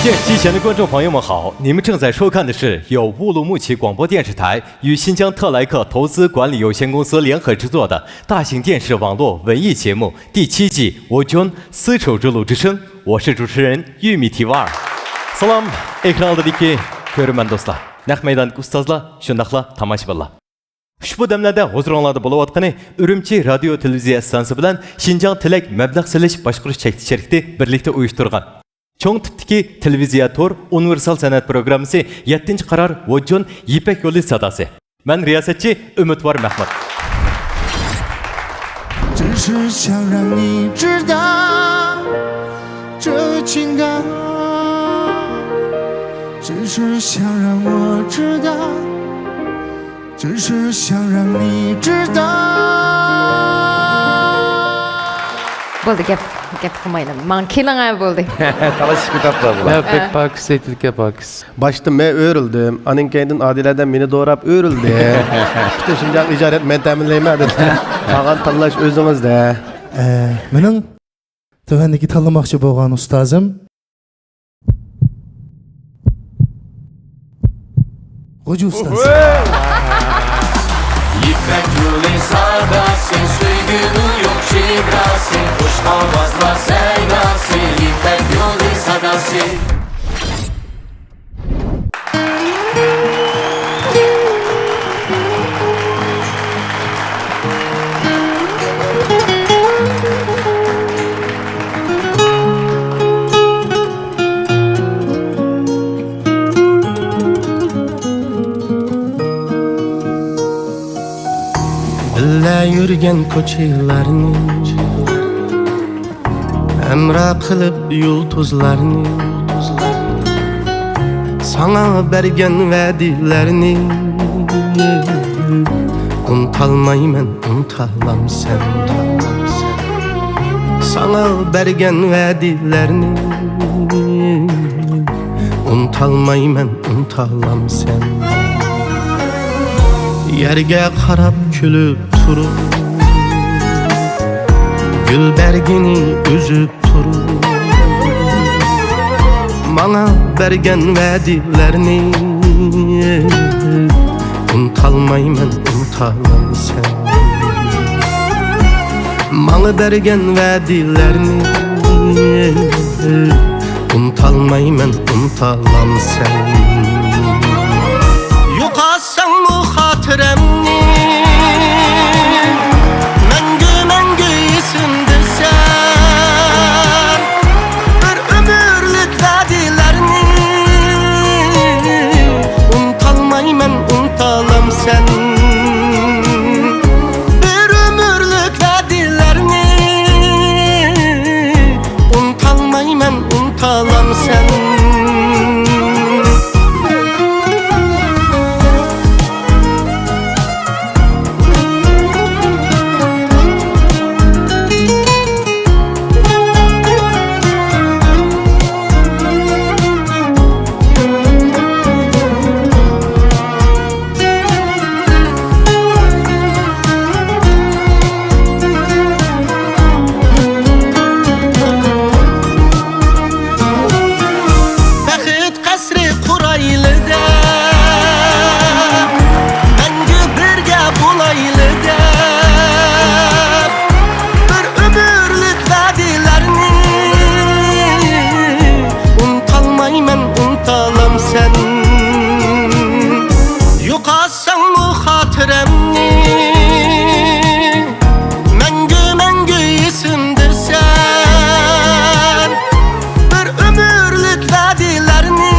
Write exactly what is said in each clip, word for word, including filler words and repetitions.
电视机前的观众朋友们好，你们正在收看的是由乌鲁木齐广播电视台与新疆特莱克投资管理有限公司联合制作的大型电视网络文艺节目第七季《Wojun丝绸之路之声》，我是主持人玉米提瓦尔。سالام، ئېكران ئالدىدىكى كۆرۈرمەن دوستلار، نەق مەيداندىكى ئۇستازلار، شۇنداقلا تاماشىبىنلار. ئۇشبۇ دەملەردە ھۇزۇرۇڭلاردا بولۇۋاتقىنى ئۈرۈمچى رادىيو تېلېۋىزىيە ئىستانسىسى بىلەن شىنجاڭ تىلەك مەبلەغ سېلىش باشقۇرۇش چەكلىك شىركىتى بىرلىكتە ئۇيۇشتۇرغان چوڭ تىپتىكى تېلېۋىزىيە تور ئۇنىۋېرسال سەنئەت پروگراممىسى يەتتىنچى قارار ۋوجون يىپەك يولى ساداسى. مەن رىياسەتچى ئۈمىدۋار مەھمۇت. 只是想让你知道，这情感，只是想让我知道，只是想让你知道。 بولدى، گەپ گەپ قىلمايلى. ماڭا كېلىڭە، بولدى. تالاشىشقا تاپلا بۇلار. يا بەك پاكىز ئېيتىدىكەن، پاكىز. باشتا مەن ئۆرۈلدۈم، ئاندىن كېيىن ئادىلەدە مېنى دوراپ ئۆرۈلدى. پۈتۈن شىنجاڭ ئىجادىيەت مەن تەمىنلەيمەن دېدى. قالغان تاللاش ئۆزىڭىزدە. ئە، مېنىڭ تۆۋەندىكى تاللىماقچى بولغان ئۇستازىم غوجا ئۇستاز. يىپەك يولى ساداسى، سۆيگۈنىڭ يوق شىداسى، خۇش ئاۋازلار سەيداسى، يىپەك يولى ساداسى. بىللە يۈرگەن كوچىلارنى، ھەمراھ قىلىپ يۇلتۇزلارنى، ساڭا بەرگەن ۋەدىلەرنى ئۇنتالمايمەن، ئۇنتالامسەن؟ ساڭا بەرگەن ۋەدىلەرنى ئۇنتالمايمەن، ئۇنتالامسەن؟ يەرگە قاراپ كۈلۈپ تۇرۇپ، گۈل بەرگىنى ئۈزۈپ تۇرۇپ، ماڭا بەرگەن ۋەدىلەرنى ئۇنتالمايمەن، ئۇنتالامسەن؟ ماڭا بەرگەن ۋەدىلەرنى ئۇنتالمايمەن، ئۇنتالامسەن؟ يوقاتساڭمۇ خاتىرەمنى، مەڭگۈ، مەڭگۈ ئېسىمدە سەن. بىر ئۆمۈرلۈك ۋەدىلەرنى ئۇنتالمايمەن، ئۇنتالامسەن؟ بىر ئۆمۈرلۈك ۋەدىلەرنى ئۇنتالمايمەن، ئۇنتالامسەن؟ بەخت قەسرى قۇرايلى دەپ، مەڭگۈ بىرگە بولايلى دەپ، بىر ئۆمۈرلۈك ۋەدىلەرنى ئۇنتالمايمەن، ئۇنتالامسەن؟ يوقاتساڭمۇ خاتىرەمنى، مەڭگۈ، مەڭگۈ ئېسىمدە سەن. بىر ئۆمۈرلۈك ۋەدىلەرنى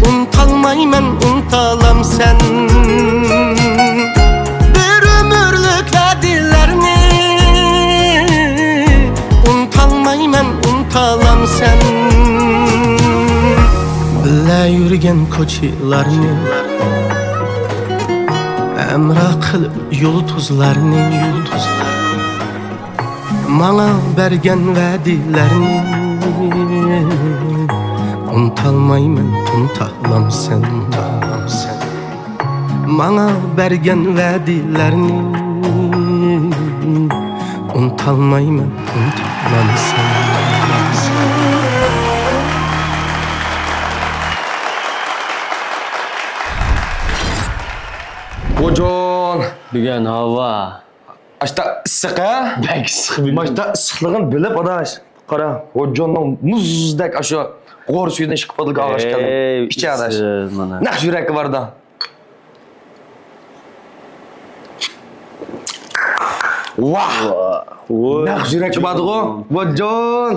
ئۇنتالمايمەن، ئۇنتالامسەن؟ بىر ئۆمۈرلۈك ۋەدىلەرنى ئۇنتالمايمەن، ئۇنتالامسەن؟ بىللە يۈرگەن كوچىلارنى، ھەمراھ قىلىپ يۇلتۇزلارنى، ماڭا بەرگەن ۋەدىلەرنى ئۇنتالمايمەن، ئۇنتالامسەن؟ ماڭا بەرگەن ۋەدىلەرنى ئۇنتالمايمەن، ئۇنتالامسەن؟ جون. بۈگۈن ھاۋا ئاشتا ئىسسىق ھە؟ بەك ئىسسىق بۈگۈن. ماشتا ئىسسىقلىقىنى بىلىپ ئاداش. قارا، ھوججوننىڭ مۇزدەك ئاشۇ غور سۈيىدىن ئىشقىپ بولىدىكەن ئاغاش كەلدى. ئەي، ئىچە ئاداش. ئىسسىق مانا. نەق يۈرەككە باردا. ۋاھ! ۋاھ! ۋوي. نەق يۈرەككە باردىغۇ. ھوججون.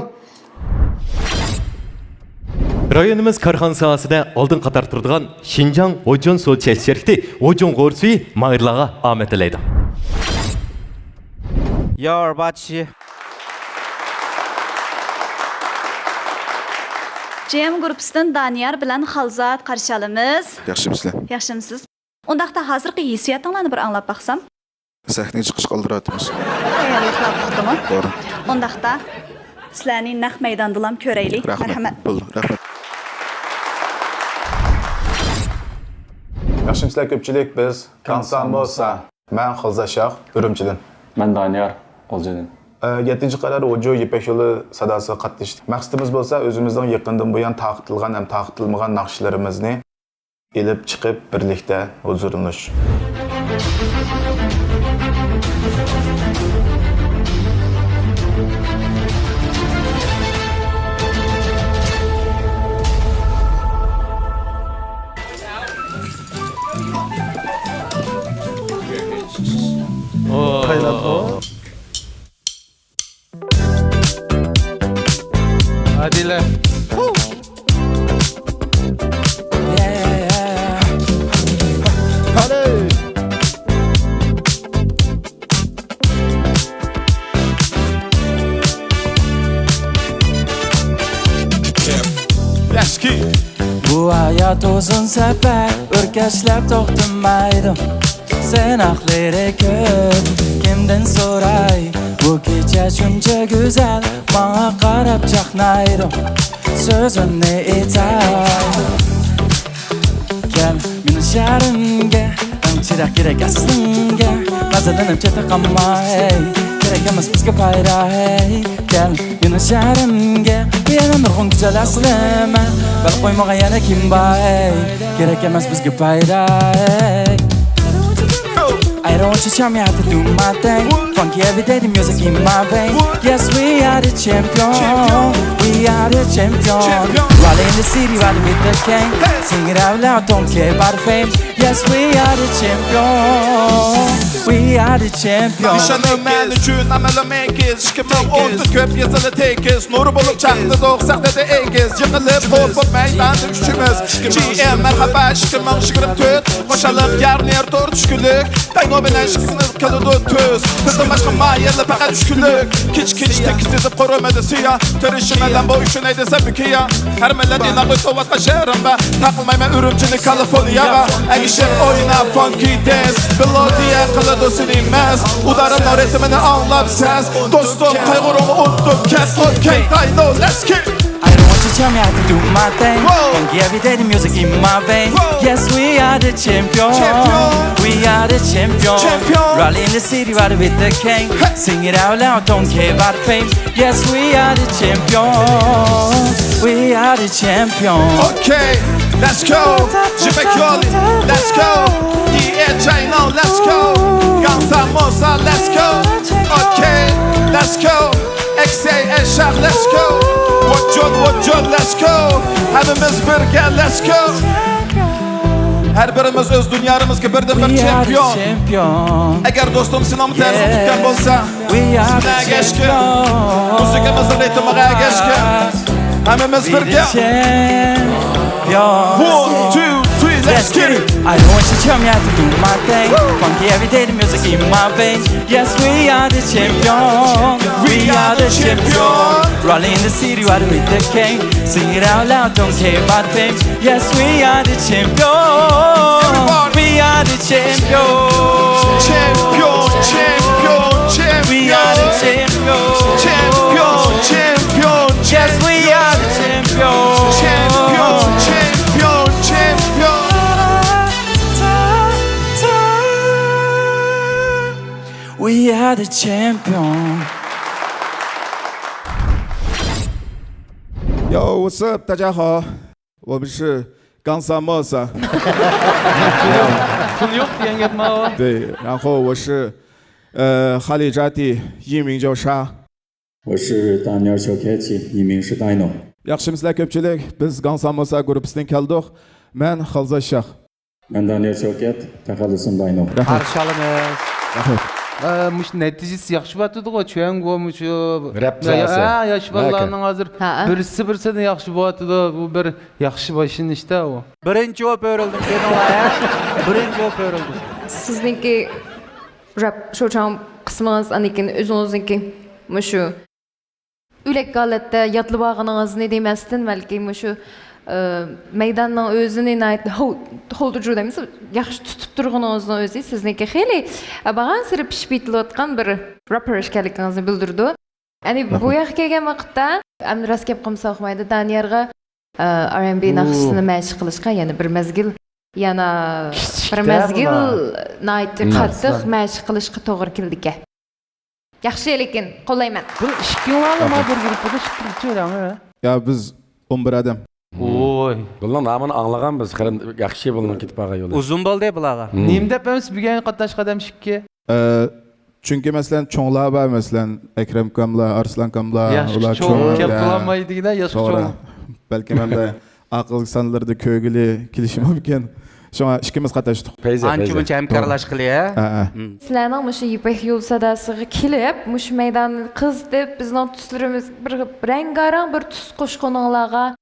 رايونىمىز كارخانا ساھەسىدە ئالدىن قاتار تۇرىدىغان شىنجاڭ ھوججون سودا چەكلىك شىركىتى ھوججون غور سۈيى ماھىرلارغا ئامەت تىلەيدۇ. يار باتشى. جي ئېم گۇرۇپپىسىدىن دانىيار بىلەن خالزات قارشى ئالىمىز. ياخشىمۇسىلەر؟ ياخشىمۇسىز؟ ئۇنداقتا ھازىرقى ھېسسىياتىڭلارنى بىر ئاڭلاپ باقسام. سەھنىگە چىقىشقا ئالدىراۋاتىمىز. تەييارلىقلار پۈتتىمۇ؟ توغرا. ئۇنداقتا سىلەرنى نەق مەيداندىلام كۆرەيلى. رەھمەت. مەرھەمەت. بولدى، رەھمەت. ياخشىمۇسىلەر كۆپچىلىك، بىز كانسا موسا. مەن خىلزا شاھ، ئۈرۈمچىدىن. مەن دانىيار، غۇلجىدىن. ئە، يەتتىنچى قارار ھوججو يىپەك يولى ساداسىغا قاتنىشتى. مەقسىتىمىز بولسا ئۆزىمىزنىڭ يېقىندىن بۇيان تارقىتىلغان ھەم تارقىتىلمىغان ناخشىلىرىمىزنى ئېلىپ چىقىپ بىرلىكتە ھۇزۇرلىنىش. ئادىلە. بۇ ھايات ئۇزۇن سەپەر، ئۆركەشلەپ توختىمايدۇ. سىناقلىرى كۆپ، كىمدىن سوراي؟ بۇ كېچە شۇنچە گۈزەل، ماڭا قاراپ چاقنايدۇ. سۆزۈمنى ئېيتاي. كەل مېنىڭ شەھىرىمگە، ئەڭ چىراغ كېرەك ئەسلىڭگە. غەزەللىنىپ چېتىقالما، ھەي، كېرەك ئەمەس بىزگە پايدا، ھەي. كەل مېنىڭ شەھىرىمگە، بۇ يەردە نۇرغۇن گۈزەل ئەسلىمە. بەل قويمىغان يەنە كىم بار، ھەي؟ كېرەك ئەمەس بىزگە پايدا، ھەي. I don't want you to tell me how to do my thing. Funky every day, the music in my vein. Yes, we are the champion. We are the champion. Rolling in the city, riding with the king. Sing it out loud, don't care about the fame. Yes, we are the champion. We are the champion. نىشانىم مەن ئۈچۈن ئەمەلىم ئېگىز. ئىككى مىڭ ئون تۆت كۆپ يېزىلى تېكىست. نۇر بولۇپ چاقنىدۇق سەھنىدە ئېگىز. يىقىلىپ قوپۇپ مەيداندا ئۈچىمىز. جي ئېم مەرھابا ئىككى مىڭ يىگىرمە تۆت. قوشالاق يارنى يارتۇر چۈشكۈنلۈك. داينو بىلەن ئىككىمىز كېلىدۇ تۈز. بىزدىن باشقا ماھىرلار پەقەت چۈشكۈنلۈك. كېچە كېچە تېكىست يېزىپ قورۇمىدى سىيا. تىرىشىمەن بۇ ئۈچۈن ئەيدىسەم بىكىيا. ھەر مىللەت ئىناق ئۆتۈۋاتقان شەھىرىمدە تاقىلمايمەن ئۈرۈمچىنى كالىفورنىياغا. ئەگىشىپ ئوينا فانكى دەنس، مېلودىيە قىلىدۇ سېنى مەست. ئۇدارىمنىڭ رىتىمىنى ئاڭلاپ سەس، دوستۇم قايغۇرۇڭنى ئۇنتۇپ كەت. ئوكەي، داينو، لەتس گېت. I don't want you to tell me how to do my thing. Whoa. Funky every day, the music in my vein. Whoa. Yes, we are the champion. Champion. We are the champion. Champion. Rolling in the city, riding with the king. Hey. Sing it out loud, don't care about the fame. Yes, we are the champion. We are the champion. Okay, let's go. Jimek Yol, let's go. D J China, let's go. Gansa Mosa, let's go. Okay, let's go. X A Eşak, let's go. Vojjon, Vojjon, let's go. Hemmemiz birge, let's go. Her birimiz öz dünyalarımızda birdin bir champion. Eğer dostum Sinan tersi tutken olsa, Sinan geçkin. Müziğimizin ritmine geçkin. Hemmemiz birge. One, two, three, let's get it. I don't want you to tell me how to do my thing. Funky every day, the music in my vein. Yes, we are the champion. We are the champion. Rolling in the city, riding with the king. Sing it out loud, don't care about the fame. Yes, we are the champion. Everybody. We are the champion. Champion, champion, champion. We are the champion. Champion, champion, yes, we are the champion. Champion, champion, champion. We are the champion. Yo, what's up, 大家好。 我们是刚才没啥。 پۇل يوق دېگەن گەپمۇ؟ 对，然后我是，呃，哈利扎蒂，艺名叫沙。 我是大鸟小开启，艺名是 Dino。 ياخشىمۇسىلەر كۆپچىلىك؟ بىز گاڭساموسا گۇرۇپپىسىدىن كەلدۇق. مەن خالزا شاھ. 俺大鸟小开，他号是 Dino。 رەھمەت. قارشى ئالىمىز. رەھمەت. ئە، مۇشۇ نەتىجىسى ياخشى بولۇۋاتىدىغۇ، چۈەنگو مۇشۇ رەپ يا-، ساھەسى. ھە، ياش ھە، بالىلارنىڭ ھازىر ھە. بىرسى بىرسىدىن ياخشى بولۇۋاتىدۇ. بۇ بىر ياخشى باشلىنىشتا ئۇ. بىرىنچى بولۇپ ئۆرۈلدۈم، كۆردۈڭلار، ھە؟ بىرىنچى بولۇپ ئۆرۈلدۈم. سىزنىڭكى رەپ شوچاڭ قىسمىڭىز، ئاندىن كېيىن ئۆزىڭىزنىڭكى مۇشۇ ئۆلەك ھالەتتە يادلىۋالغىنىڭىزنى دېمەستىن، بەلكى مۇشۇ، ئە، مەيداننىڭ ئۆزىنى ناھايىتى ھو-، ھولدۇرۇجۇ دەيمىز، ياخشى تۇتۇپ تۇرغىنىڭىزنىڭ ئۆزى سىزنىڭكى خېلى، ئە، بارغانسېرى پىشىپ يېتىلىۋاتقان بىر راپپېر ئىكەنلىكىڭىزنى بىلدۈرىدۇ. يەنى بۇ ياققا كەلگەن ۋاقىتتا، ئەمدى راست گەپ قىلمىسا ئۇقمايدۇ، دانىيارغا، ئە، ئار ئەن بى ناخشىسىنى مەشىق قىلىشقا يەنە بىر مەزگىل، يەنە بىر مەزگىل ناھايىتى قاتتىق مەشىق قىلىشقا توغرا كېلىدىكەن. ياخشى، لېكىن قوللايمەن. بىر ئىككىڭلارلا ما بىر گۇرۇپپىدا ئىككىنچى ئۆلەڭ، ھە؟ يا، بىز ئون بىر ئادەم. ۋوي. بۇلارنىڭ نامىنى ئاڭلىغان بىز، خېلى ياخشى بۇلارنىڭ كېتىپ بارغان يولى. ئۇزۇن بولدى بۇلارغا. نېمە دەپ ئەمىسە بۈگۈن قاتناشقان ئادەم ئىككى؟ ئە، چۈنكى، مەسىلەن، چوڭلار بار، مەسىلەن، ئەكرەم ئاكاملار، ئارسلان ئاكاملار، ياش ئۇلار چوڭ، چوڭ، كەپ يا. بولالمايدىغىنە ياش توغرا. چوڭ. بەلكىم ئەمدى ئاقىل سانلىرىدا كۆرگىلى كېلىشى مۇمكىن. شۇڭا ئىككىمىز قاتناشتۇق. پەيزە، ئانچە پەيزە. مۇنچە ھەمكارلاشقىلى، ھە؟ ھە، ھە. مم. سىلەرنىڭ مۇشۇ يىپەك يول ساداسىغا كېلىپ، مۇشۇ مەيداننى قىزىتىپ، بىزنىڭ تۈسلىرىمىز بىر رەڭگارەڭ بىر تۈس قوشقىنىڭلارغا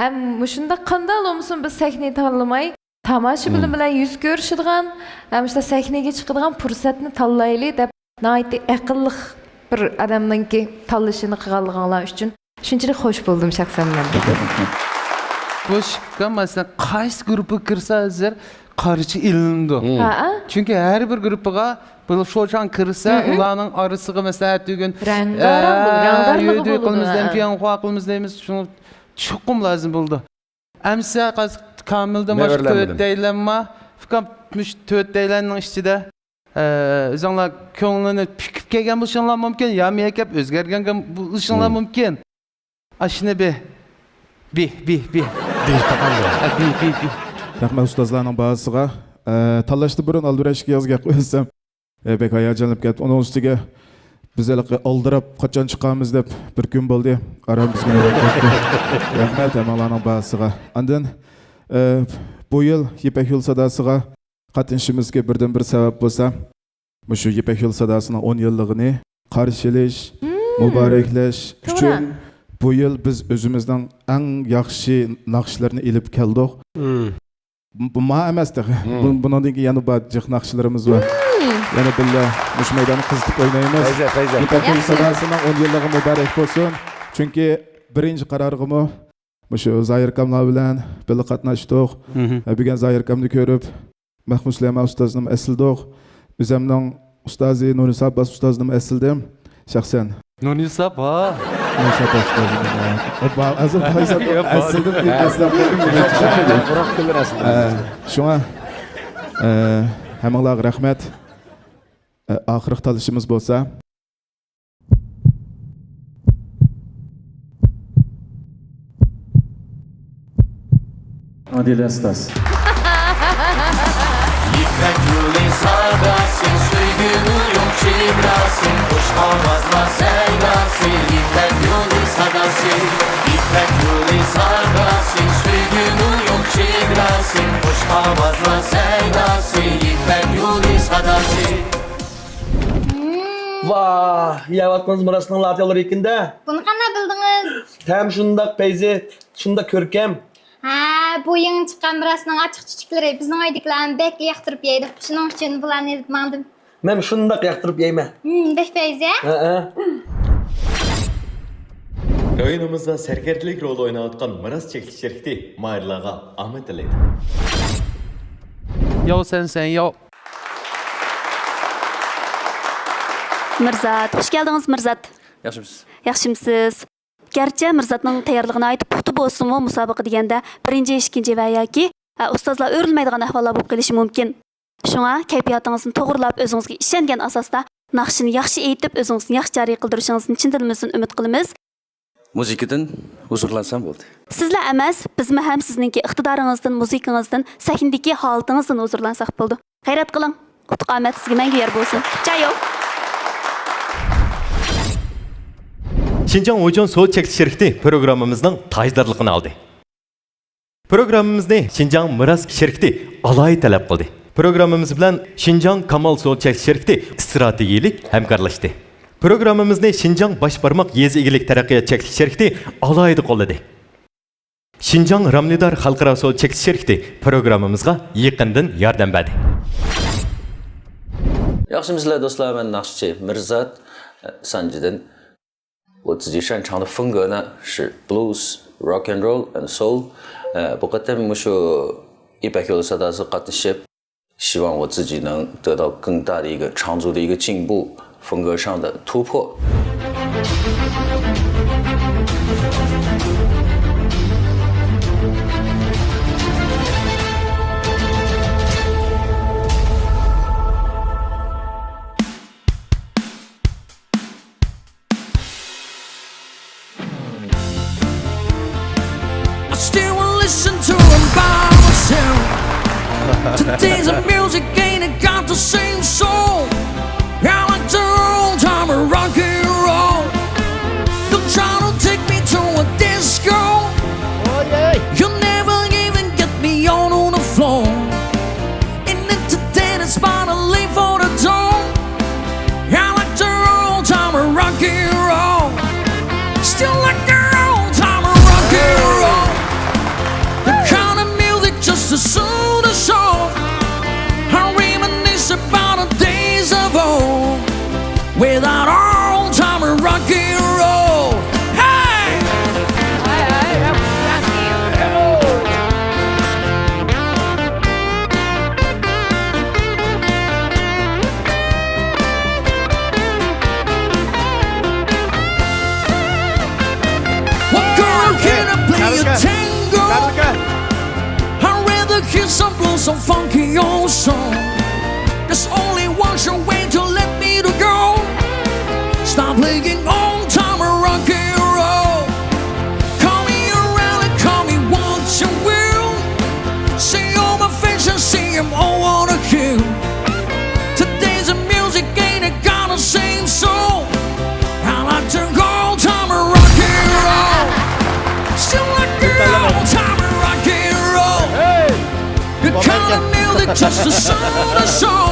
ھەم مۇشۇنداق قانداق بولمىسۇن، بىز سەھنىنى تاللىماي، تاماشىبىن مم. بىلەن يۈز كۆرۈشىدىغان، ھەم شۇنداق سەھنىگە چىقىدىغان پۇرسەتنى تاللايلى دەپ، ناھايىتى ئەقىللىق بىر ئادەمنىڭكى تاللىشىنى قىلغانلىقىڭلار ئۈچۈن شۇنچىلىك خوش بولدۇم شەخسەن مەن. بۇ شىككا، مەسىلەن، قايسى گۇرۇپپىغا كىرسە ھازىر قارىچى ئېلىنىدۇ. مم. ھە؟ چۈنكى ھەر بىر گۇرۇپپىغا بۇ شوچاڭ كىرسە، مم. ئۇلارنىڭ ئارىسىغا، مەسىلەن، ئەتىگۈن، رەڭگارەڭ بولىدۇ، ئە، رەڭدارلىقى يۆدۈي بولىدۇ، قىلىمىز دەيمىز، ھە. پىياڭخۇا قىلىمىز دەيمىز، شۇڭا چوقۇم لازىم بولىدۇ. ئەمسە ھازىر كامىلدىن باشقا نەۋرىلەرمىدىن. تۆتەيلەنما، ئۇكام، مۇشۇ تۆتەيلەننىڭ ئىچىدە، ئە، ئۆزۈڭلار كۆڭلىنى پۈكۈپ كەلگەن بولۇشۇڭلار مۇمكىن، يا مېنى كەپ ئۆزگەرگەن بولۇشۇڭلار مم. مۇمكىن. ئاشۇنى بى، بى، بى، بى. بى تاقالدى. ئە، بى، بى، بى. رەھمەت ئۇستازلارنىڭ باھاسىغا. ئە، تاللاشتىن بۇرۇن ئالدىراش ئىككىڭىزگە گەپ قويسام، ئە، بەك ھاياجانلىنىپ كەتتىم. ئۇنىڭ ئۈستىگە بىز ھېلىقى ئالدىراپ قاچان چىقارمىز دەپ بىر كۈن بولدى. ئاران بىزگە نۆۋەت كەتتى. رەھمەت ھەممىڭلارنىڭ باھاسىغا. ئاندىن، ئە، بۇ يىل يىپەك يول ساداسىغا قاتنىشىشىمىزگە بىردىنبىر سەۋەب بولسا، مۇشۇ يىپەك يول ساداسىنىڭ ئون يىللىقىنى قارشى ئېلىش، مم. مۇبارەكلەش توغرا. ئۈچۈن بۇ يىل بىز ئۆزىمىزنىڭ ئەڭ ياخشى ناخشىلىرىنى ئېلىپ كەلدۇق. مم. بۇ، بۇ ما ئەمەس تېخى. مم. بۇ، بۇنىڭدىن كېيىن يەنە بار جىق ناخشىلىرىمىز بار. مم. يەنە بىللە مۇشۇ مەيداننى قىزىتىپ ئوينايمىز. پەيزە، پەيزە. يىپەك يول ياخشى. ساداسىنىڭ ئون يىللىقى مۇبارەك بولسۇن. چۈنكى بىرىنچى قارارغىمۇ مۇشۇ زاھىر ئاكاملار بىلەن بىللە قاتناشتۇق. مم. بۈگۈن زاھىر ئاكامنى كۆرۈپ، مەخمۇت سۇلايمان ئۇستازنىمۇ ئەسلىدۇق. ئۆزەمنىڭ ئۇستازى نۇرنىسا ئابباس ئۇستازنىمۇ ئەسلىدىم شەخسەن. نۇرنىسا ئابباس. نۇرنىسا ئابباس ئۇستازىمىز. ئەسلىدىم، ئەسلەپ قويدۇم. ئە، شۇڭا، ئە، ھەممىڭلارغا رەھمەت. ئە، ئاخىرقى تاللىشىمىز بولسا، ئادىلە ئۇستاز. يىپەك يولى ساداسى، سۆيگۈنىڭ يوق چېگراسى، خۇش ئاۋازلار سەيداسى، يىپەك يولى ساداسى، يىپەك يولى ساداسى، سۆيگۈنىڭ يوق چېگراسى، خۇش ئاۋازلار سەيداسى، يىپەك يولى ساداسى. ۋاھ، يەۋاتقىنىڭىز مىراسنىڭ لاتىيالىرى ئىكەن-دە. بۇنى قانداق بىلدىڭىز؟ تەم شۇنداق پەيزى، شۇنداق كۆركەم. ھە، بۇ يېڭى چىققان مىراسنىڭ ئاچچىق چۈچۈكلىرى بىزنىڭ ئۆيدىكىلەرمۇ بەكلا ياقتۇرۇپ يەيدۇ. شۇنىڭ ئۈچۈن بۇلارنى ئېلىپ ماڭدىم. مەن شۇنداق ياقتۇرۇپ يەيمەن. ھىم، بەك پەيزى. ھەئە. رايونىمىزدا سەركەردىلىك رولى ئويناۋاتقان مىراس چەكلىك شىركىتى ماھىرلارغا ئامەت تىلەيدۇ. ياۋ سەن، سەن ياۋ. مىرزات، خۇش كەلدىڭىز، مىرزات. ياخشىمسىز؟ ياخشىمسىز؟ گەرچە مىرزاتنىڭ تەييارلىقى ناھايىتى پۇختا بولسىمۇ، مۇسابىقە دېگەندە بىرىنچى، ئىككىنچى ۋە ياكى، ئە، ئۇستازلار ئۆرۈلمەيدىغان ئەھۋاللار بولۇپ قېلىشى مۇمكىن. شۇڭا كەيپىياتىڭىزنى توغرىلاپ، ئۆزىڭىزگە ئىشەنگەن ئاساستا ناخشىنى ياخشى ئېيتىپ، ئۆزىڭىزنى ياخشى جارى قىلدۇرۇشىڭىزنى چىن دىلىمىزدىن ئۈمىد قىلىمىز. مۇزىكىدىن ھۇزۇرلانسام بولدى. سىزلا ئەمەس، بىزمۇ ھەم سىزنىڭكى ئىقتىدارىڭىزدىن، مۇزىكىڭىزدىن، سەھنىدىكى ھالىتىڭىزدىن ھۇزۇرلانساق بولىدۇ. غەيرەت قىلىڭ. ئۇتۇق ئامەت سىزگە مەڭگۈ يار بولسۇن. جايو! شىنجاڭ ۋۇجۇن سودا چەكلىك شىركىتى پروگراممىمىزنىڭ تاجدارلىقىنى ئالدى. پروگراممىمىزنى شىنجاڭ مىراس شىركىتى ئالاھىدە تەلەپ قىلدى. پروگراممىمىز بىلەن شىنجاڭ كامال سودا چەكلىك شىركىتى ئىستراتېگىيىلىك ھەمكارلاشتى. پروگراممىمىزنى شىنجاڭ باش بارماق يېزا ئىگىلىك تەرەققىيات چەكلىك شىركىتى ئالاھىدە قوللىدى. شىنجاڭ رامنىدار خەلقئارا سودا چەكلىك شىركىتى پروگراممىمىزغا يېقىندىن ياردەم بەردى. ياخشىمۇسىلەر دوستلار، مەن ناخشىچى مىرزات سانجىدىن. 我自己擅长的风格呢是 blues, rock and roll and soul. 呃，بۇ قېتىم مۇشۇ يىپەك يولى ساداسىغا قاتنىشىپ، 希望我自己能得到更大的一个长足的一个进步，风格上的突破。 I still listen to 'em by myself. Today's music ain't got the same soul. I like the old time rock and roll. Don't try to take me to a disco. You never even get me on, on the floor. And if today is finally for the dawn, I like the old time rock and roll. Still like the old time rock and roll. The kind of music just to soothe the soul. I reminisce about the days of old. With that old time rock and roll. Hey! What girl can I play a tango? I'd rather hear some blues, some funky old song. There's only one sure way to let me to go. Stop playing old time rock and roll. Call me around and call me what you will. See all my friends and see 'em all on a hill. Today's music ain't got the same soul. I like to go old time rock and roll. Still like the old time rock and roll. The kind of music just to soothe the soul.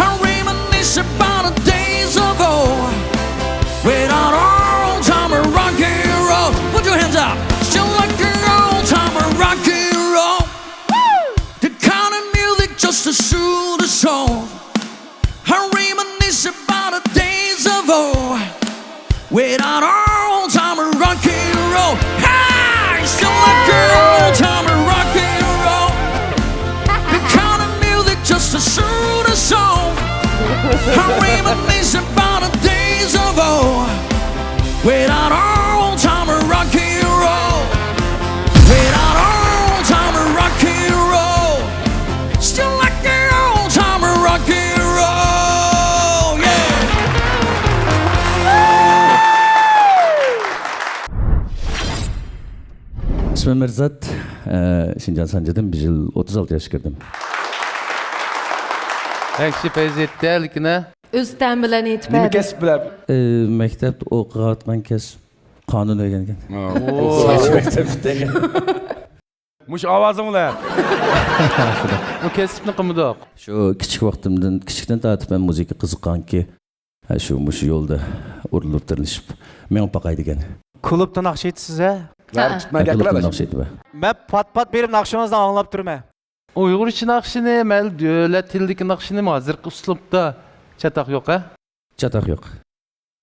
I reminisce about the days of old. With that old time rock and roll. Put your hands up. Still like the old time rock and roll. The kind of music just to soothe the soul. I reminisce about the days of old. With that old time rock and roll. Hey, still like the old time rock and roll. The kind of music just to soothe the soul. I reminisce about the days of old. With that old time rock and roll. With that old time rock and roll. Still like the old time rock and roll, yeah. ئىسمىم مىرزات، ئە، شىنجاڭ سانجىدىن بىر يىل ئوتتۇز ئالتە ياشقا كىردىم. ياخشى پەيزىيەتتە لېكىن، ھە؟ ئۆز تەم بىلەن ئېيتىپ نېمە بەردى. كەسىپ بىلەن؟ ئە، مەكتەپتە ئوقۇۋاتقان كەسىپ قانۇن ئۆگەنگەن. ھە. مەكتەپ پۈتتۈرگەن. مۇشۇ ئاۋازىڭ بىلەن. بۇ كەسىپنى قىلمىدۇق. شۇ كىچىك ۋاقتىمدىن، كىچىكتىن تارتىپ مەن مۇزىكىغا قىزىققانكى، ھە، شۇ، مۇشۇ يولدا ئۇرۇلۇپ تىرىلىشىپ مېڭىپ باقاي دېگەن. كۇلۇبتا ناخشا ئېيتىسىز، ھە؟ ھە، كۇلۇبتا ناخشا ئېيتىمەن. مەن پات-پات بېرىپ ناخشىڭىزنى ئاڭلاپ تۇرىمەن. ئۇيغۇرچە ناخشىنى، مەيلى دۆلەت تىلىدىكى ناخشىنىمۇ ھازىرقى ئۇسلۇبتا چاتاق يوق، ھە؟ چاتاق يوق.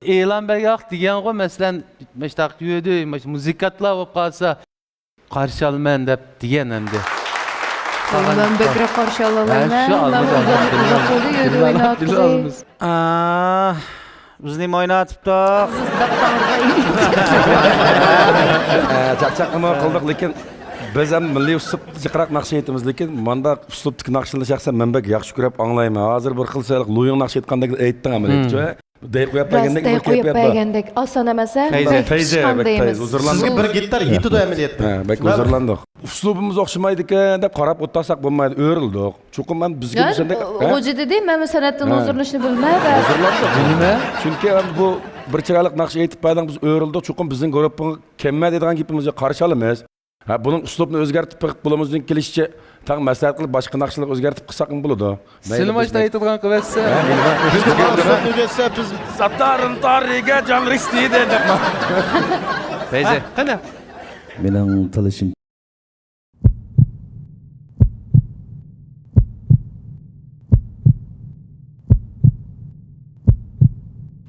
ئېلان بەرگەن ۋاقىت دېگەنغۇ، مەسىلەن، مۇشتاق يۈدۈي، مۇشۇ مۇزىكانتلار بولۇپ قالسا، قارشى ئالىمەن دەپ دېگەن ئەمدى. مەن بەكرەك قارشى ئالالمايمەن. ھە، شۇ مەن ئالىمىز، ئۇزاق، ئالىمىز، ئۇزاق بولدى، يۈدۈي ئويناپ تۇردى. ئالىمىز. ئا، بىز نېمە ئويناۋاتىپتۇق؟ ئە، چاقچاقنىمۇ قىلدۇق، لېكىن بىز ھەم مىللىي ئۇسلۇبتا جىقراق ناخشا ئېيتىمىز، لېكىن مانداق ئۇسلۇبتىكى ناخشىلارنى شەخسەن مەن بەك ياخشى كۆرۈپ ئاڭلايمەن. ھازىر بىر خىل سەل لۇيىڭ ناخشا ئېيتقاندەك ئېيتتىڭ ئەمەلىيەتچە. دەي قويۇپ راست، بەرگەندەك دەي بىر قويۇپ كەيپىيات بار. بەرگەندەك. ئاسان ئەمەس، ھە؟ پەيزى. بەك پەيزى، پىشقان بەك دەيمىز. پەيزى، ھۇزۇرلاندۇق. سىزگە بىر گىتار يېتىدۇ ئەمەلىيەتتە. ھە، بەك ھۇزۇرلاندۇق. ئۇسلۇبىمىز ئوخشىمايدىكەن دەپ قاراپ ئولتۇرساق بولمايدۇ، ئۆرۈلدۇق. چوقۇم مەن بىزگە يەنى، دېسەم دەپ، ھە؟ غوجا دېدى، مەن سەنئەتتىن ھە. ھۇزۇرلىنىشنى بىلمەي ۋە ھۇزۇرلاندۇق. نېمە؟ چۈنكى بۇ بىر چىرايلىق ناخشا ئېيتىپ بەردىڭ، بىز ئۆرۈلدۇق. چوقۇم بىزنىڭ گۇرۇپپىغا كەلمە دەيدىغان گېپىمىزگە قارشى ئالىمىز. ھە، بۇنىڭ ئۇسلۇبنى ئۆزگەرتىپ بېقىپ، قولىمىزدىن كېلىشىچە تەڭ مەسلىھەت قىلىپ، باشقا ناخشىلارغا ئۆزگەرتىپ قىلساقمۇ بولىدۇ. مەيلى، سىلىم ئاشتا بىزنىڭ ئېيتىدىغان قىلىۋەتسە. ھە، مەيلى. بىز ئۇسلۇبنى ئۆزگەرتسە، بىز ساتارىن تارىگە جان رىستى دەپ. پەيزى. ھە، قېنى؟ مېنىڭ تالىشىم.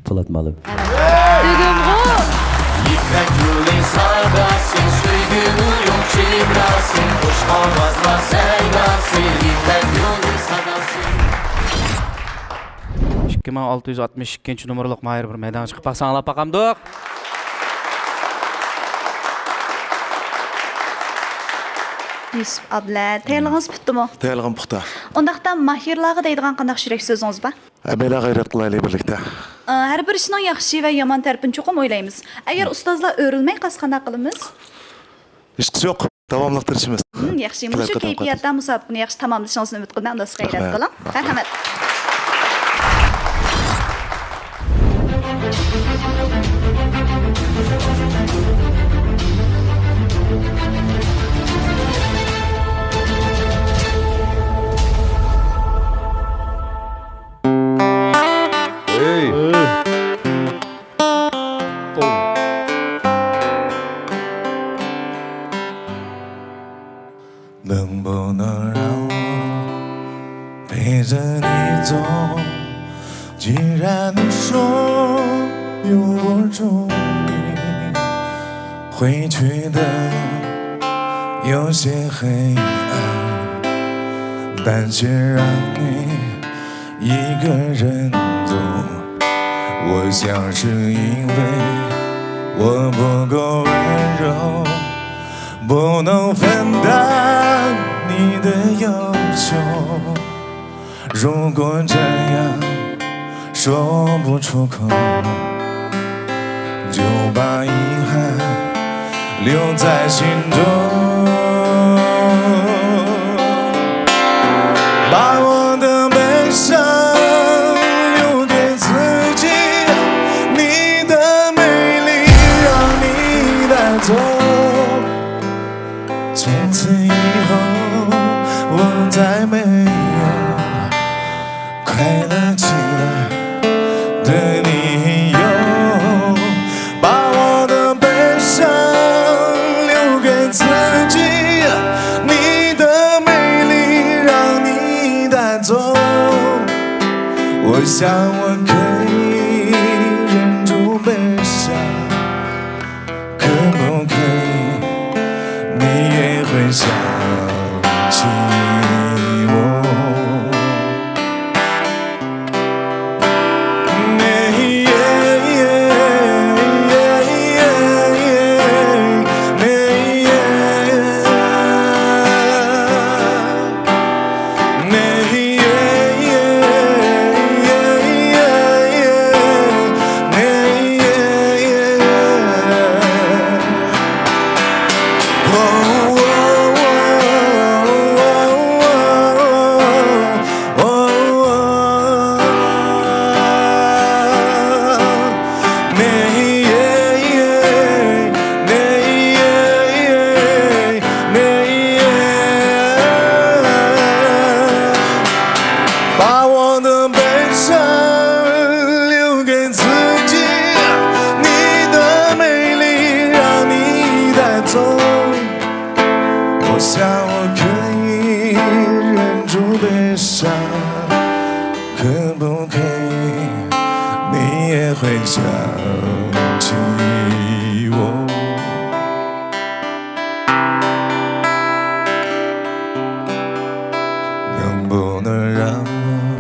پولات مالىم. تۈگۈمغۇ. يىپەك يولى ساداسى، سۆيگۈنىڭ يوق چېگراسى، خوش ئاۋازلار سەيداسى، يىپەك يولى ساداسى. ئىككى مىڭ ئالتە يۈز ئاتمىش ئىككىنچى نومۇرلۇق ماھىر بىر مەيدانغا چىقىپ باقسا ئاڭلاپ باقامدۇق؟ يۈسۈپ ئابلە، تەييارلىقىڭىز پۈتتىمۇ؟ تەييارلىقىم پۇختا. ئۇنداقتا ماھىرلارغا دەيدىغان قانداق يۈرەك سۆزىڭىز بار؟ ھەممەيلەن غەيرەت قىلايلى بىرلىكتە. ئە، ھەر بىر ئىشنىڭ ياخشى ۋە يامان تەرىپىنى چوقۇم ئويلايمىز. ئەگەر ئۇستازلار ئۆرۈلمەي قالسا قانداق قىلىمىز؟ ھېچقىسى يوق. داۋاملىق تىرىشىمىز. ھىم، ياخشى. كېلەر مۇشۇ قېتىمغا كەيپىياتتا مۇسابىقىنى ياخشى تاماملىشىڭىزنى ئۈمىد قىلىمەن. ئۇنداق رەھمەت. مەرھەمەت.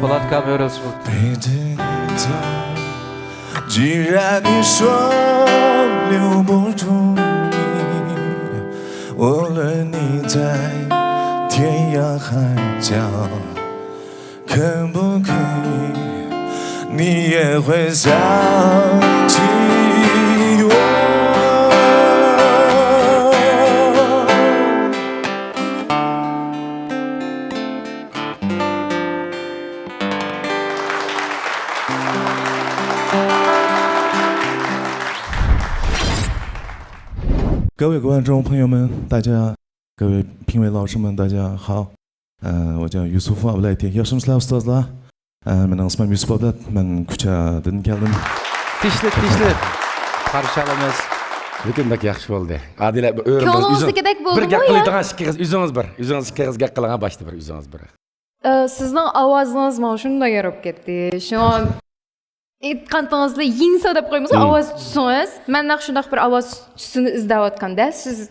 پولات كامېرىسى بولدى. 你也会想起我。 各位观众朋友们，大家，各位评委老师们，大家好。呃，我叫Yusuf Ablaiti. ياخشىمۇسىلەر ئۇستازلار؟ ئە، مېنىڭ ئىسمىم يۈسۈپ ئابلەت، مەن كۇچادىن كەلدىم. تىشلىپ، تىشلىپ قارشى ئالىمىز. لېكىن بەك ياخشى بولدى. ئادىلە، بىر ئۆرۈڭ، كۆڭلىڭىزدىكىدەك بولدىمۇ يا؟ بىر گەپ قىلىدىغان ئىككىڭىز، ئۆزىڭىز بىر، ئۆزىڭىز ئىككىڭىز گەپ قىلىڭا باشتا بىر، ئۆزىڭىز بىر. ئە، سىزنىڭ ئاۋازىڭىز ماڭا شۇنداق ياراپ كەتتى. شۇڭا ئېيتقانتىڭىزلا يېڭىسا دەپ قويمىسا، مم. ئاۋاز تۈسىڭىز. مەندەك شۇنداق بىر ئاۋاز تۈسىنى ئىزدەۋاتقاندا، سىز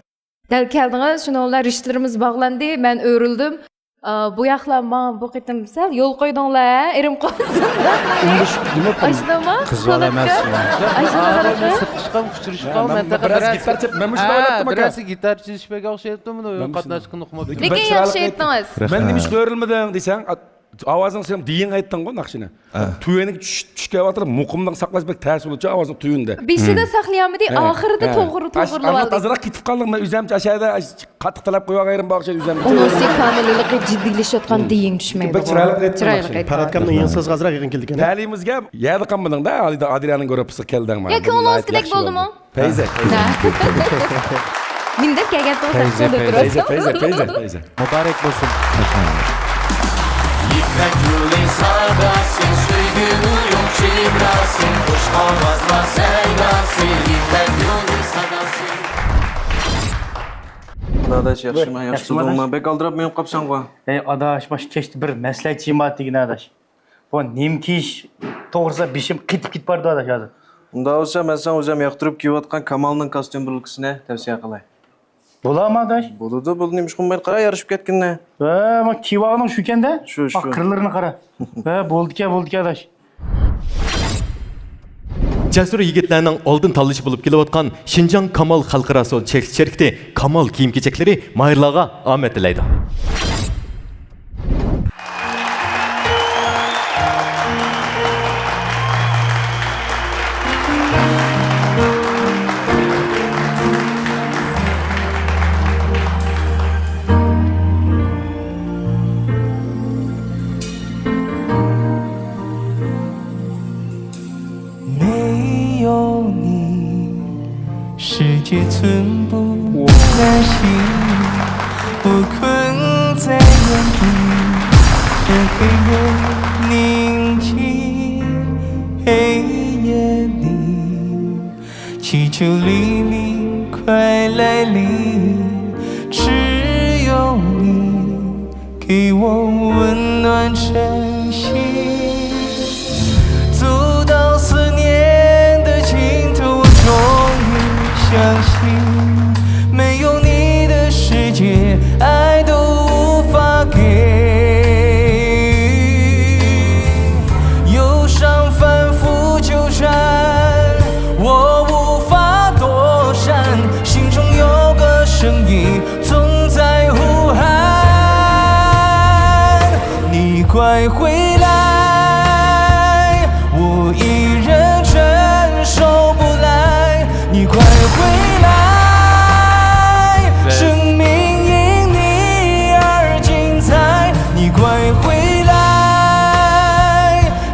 دەل كەلدىڭىز، شۇنىڭ بىلەن رىشتىلىرىمىز باغلاندى، مەن ئۆرۈلدۈم. ئا، بۇ ياقلار ماڭا بۇ قېتىم سەل يول قويدۇڭلار، ھە؟ ئېرىم قوزۇم. ئۇنىمۇ ئاشۇنداقمۇ؟ قىز بالا ئەمەس. ئاشۇنداقمۇ؟ سىرتقا چىققان، ئۇچرىشىپ قالغان مەنتىقە بىر ئاز گىتار چېلىپ، مەن مۇشۇ بالا ئەتتىم ئاكا. بىر ئەرسى گىتار چېلىشىپ بەرگەن ئوخشايتتىمۇ، قاتناشقىنى ئۇقماپتۇ. لېكىن ياخشى ئېيتتىڭىز. مەن نېمىشقا ئۆرۈلمىدىڭ دېسەڭ، ئاۋازىڭ سەن دېيىڭ ئېيتتىڭغۇ ناخشىنى. ھە. تۆۋەنگە چۈش-، چۈشۈپ كېلىۋاتىدۇ، مۇقىملىق ساقلاش بەك تەس بولىدۇ ئاۋازنىڭ تۆۋىنىدە. بېشىدا ساقلىيالمىدى، ھە. ئاخىرىدا ھە. توغرا، ھە. توغرىلاۋالدى. ئازراق كېتىپ قالدىڭ، مەن ئۆزۈمچە ئاشۇ يەردە قاتتىق تەلەپ قويۇۋالغانىدىم بۇ ئاخشام ئۆزۈمچە. ئۇنىڭسى كامىللىقى جىددىيلىشىۋاتقان دېيىڭ چۈشمەيدۇ. بەك چىرايلىق ئېيتتىڭ. چىرايلىق ئېيتتىڭ. پەرھات ئاكامنىڭ يېڭى سازغا ئازراق يېقىن كېلىدىكەن. تەلىيىمىزگە يەردە قالمىدىڭ-دە، ئادىلەنىڭ گۇرۇپپىسىغا كەلدىڭ. يا، كۆڭلىڭىزدىكىدەك بولدىمۇ؟ پەيزە. مىندەك كەلگەن تۇرسا پەيزە، پەيزە، پەيزە، پەيزە. مۇبارەك بولسۇن. يىپەك يولى ساداسى، سۆيگۈنىڭ يوق چېگراسى، خۇش ئاۋازلار سەيداسى، يىپەك يولى ساداسى. ئاداش، ياخشىمۇ؟ ياخشى تۇردۇڭمۇ؟ بەك ئالدىراپ مېڭىپ قاپسەنغۇ؟ ھەي ئاداش، ماش كەچتە بىر مەسلىھەتچى بار دېگىن ئاداش. بۇ نېمە كىيىش توغرىسىدا بېشىم قېتىپ كېتىپ بارىدۇ ئاداش ھازىر. ئۇنداق بولسا مەن ساڭا ئۆزۈم ياقتۇرۇپ كىيىۋاتقان كامالنىڭ كاستيۇم بۇرۇلكىسىنى تەۋسىيە قىلاي. بولامۇ ئاداش؟ بولىدۇ، بولىدۇ، نېمىشقا بولمايدۇ؟ قارا، يارىشىپ كەتكىنىنى. ھە، ما كىيىۋالغىنىڭ شۇكەن-دە. شۇ، شۇ. قىرلىرىنى قارا. ھە، بولىدىكەن، بولىدىكەن ئاداش. جەسۇر يىگىتلەرنىڭ ئالدىن تاللىشى بولۇپ كېلىۋاتقان شىنجاڭ كامال خەلقئارا سودا چەكلىك شىركىتى كامال كىيىم-كېچەكلىرى ماھىرلارغا ئامەت تىلەيدۇ. 没有你，世界寸步难行。我困在原地，任黑夜凝寂。黑夜里，祈求黎明快来临。只有你， 给我温暖晨曦。走到思念的尽头，我终于相信，没有你的世界，爱都无法给。忧伤反复纠缠，我无法躲闪，心中有个声音 总在呼喊，你快回来，我一人承受不来。你快回来，生命因你而精彩。你快回来，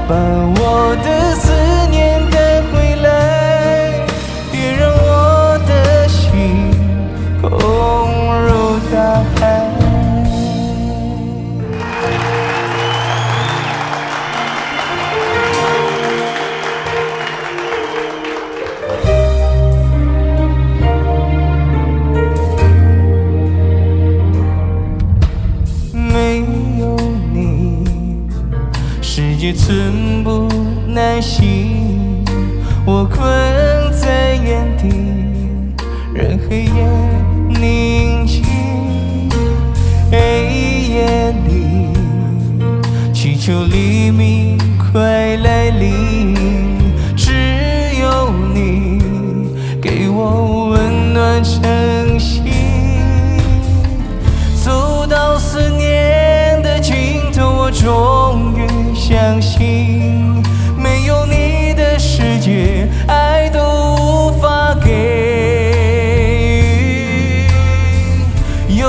把我的思念带回来。 别让我的心空如大海。 没有你，世界寸步难行。我困在原地，任黑夜凝寂。黑夜里，祈求黎明快来临。只有你， 给我温暖晨曦。走到思念的尽头，我终于相信，没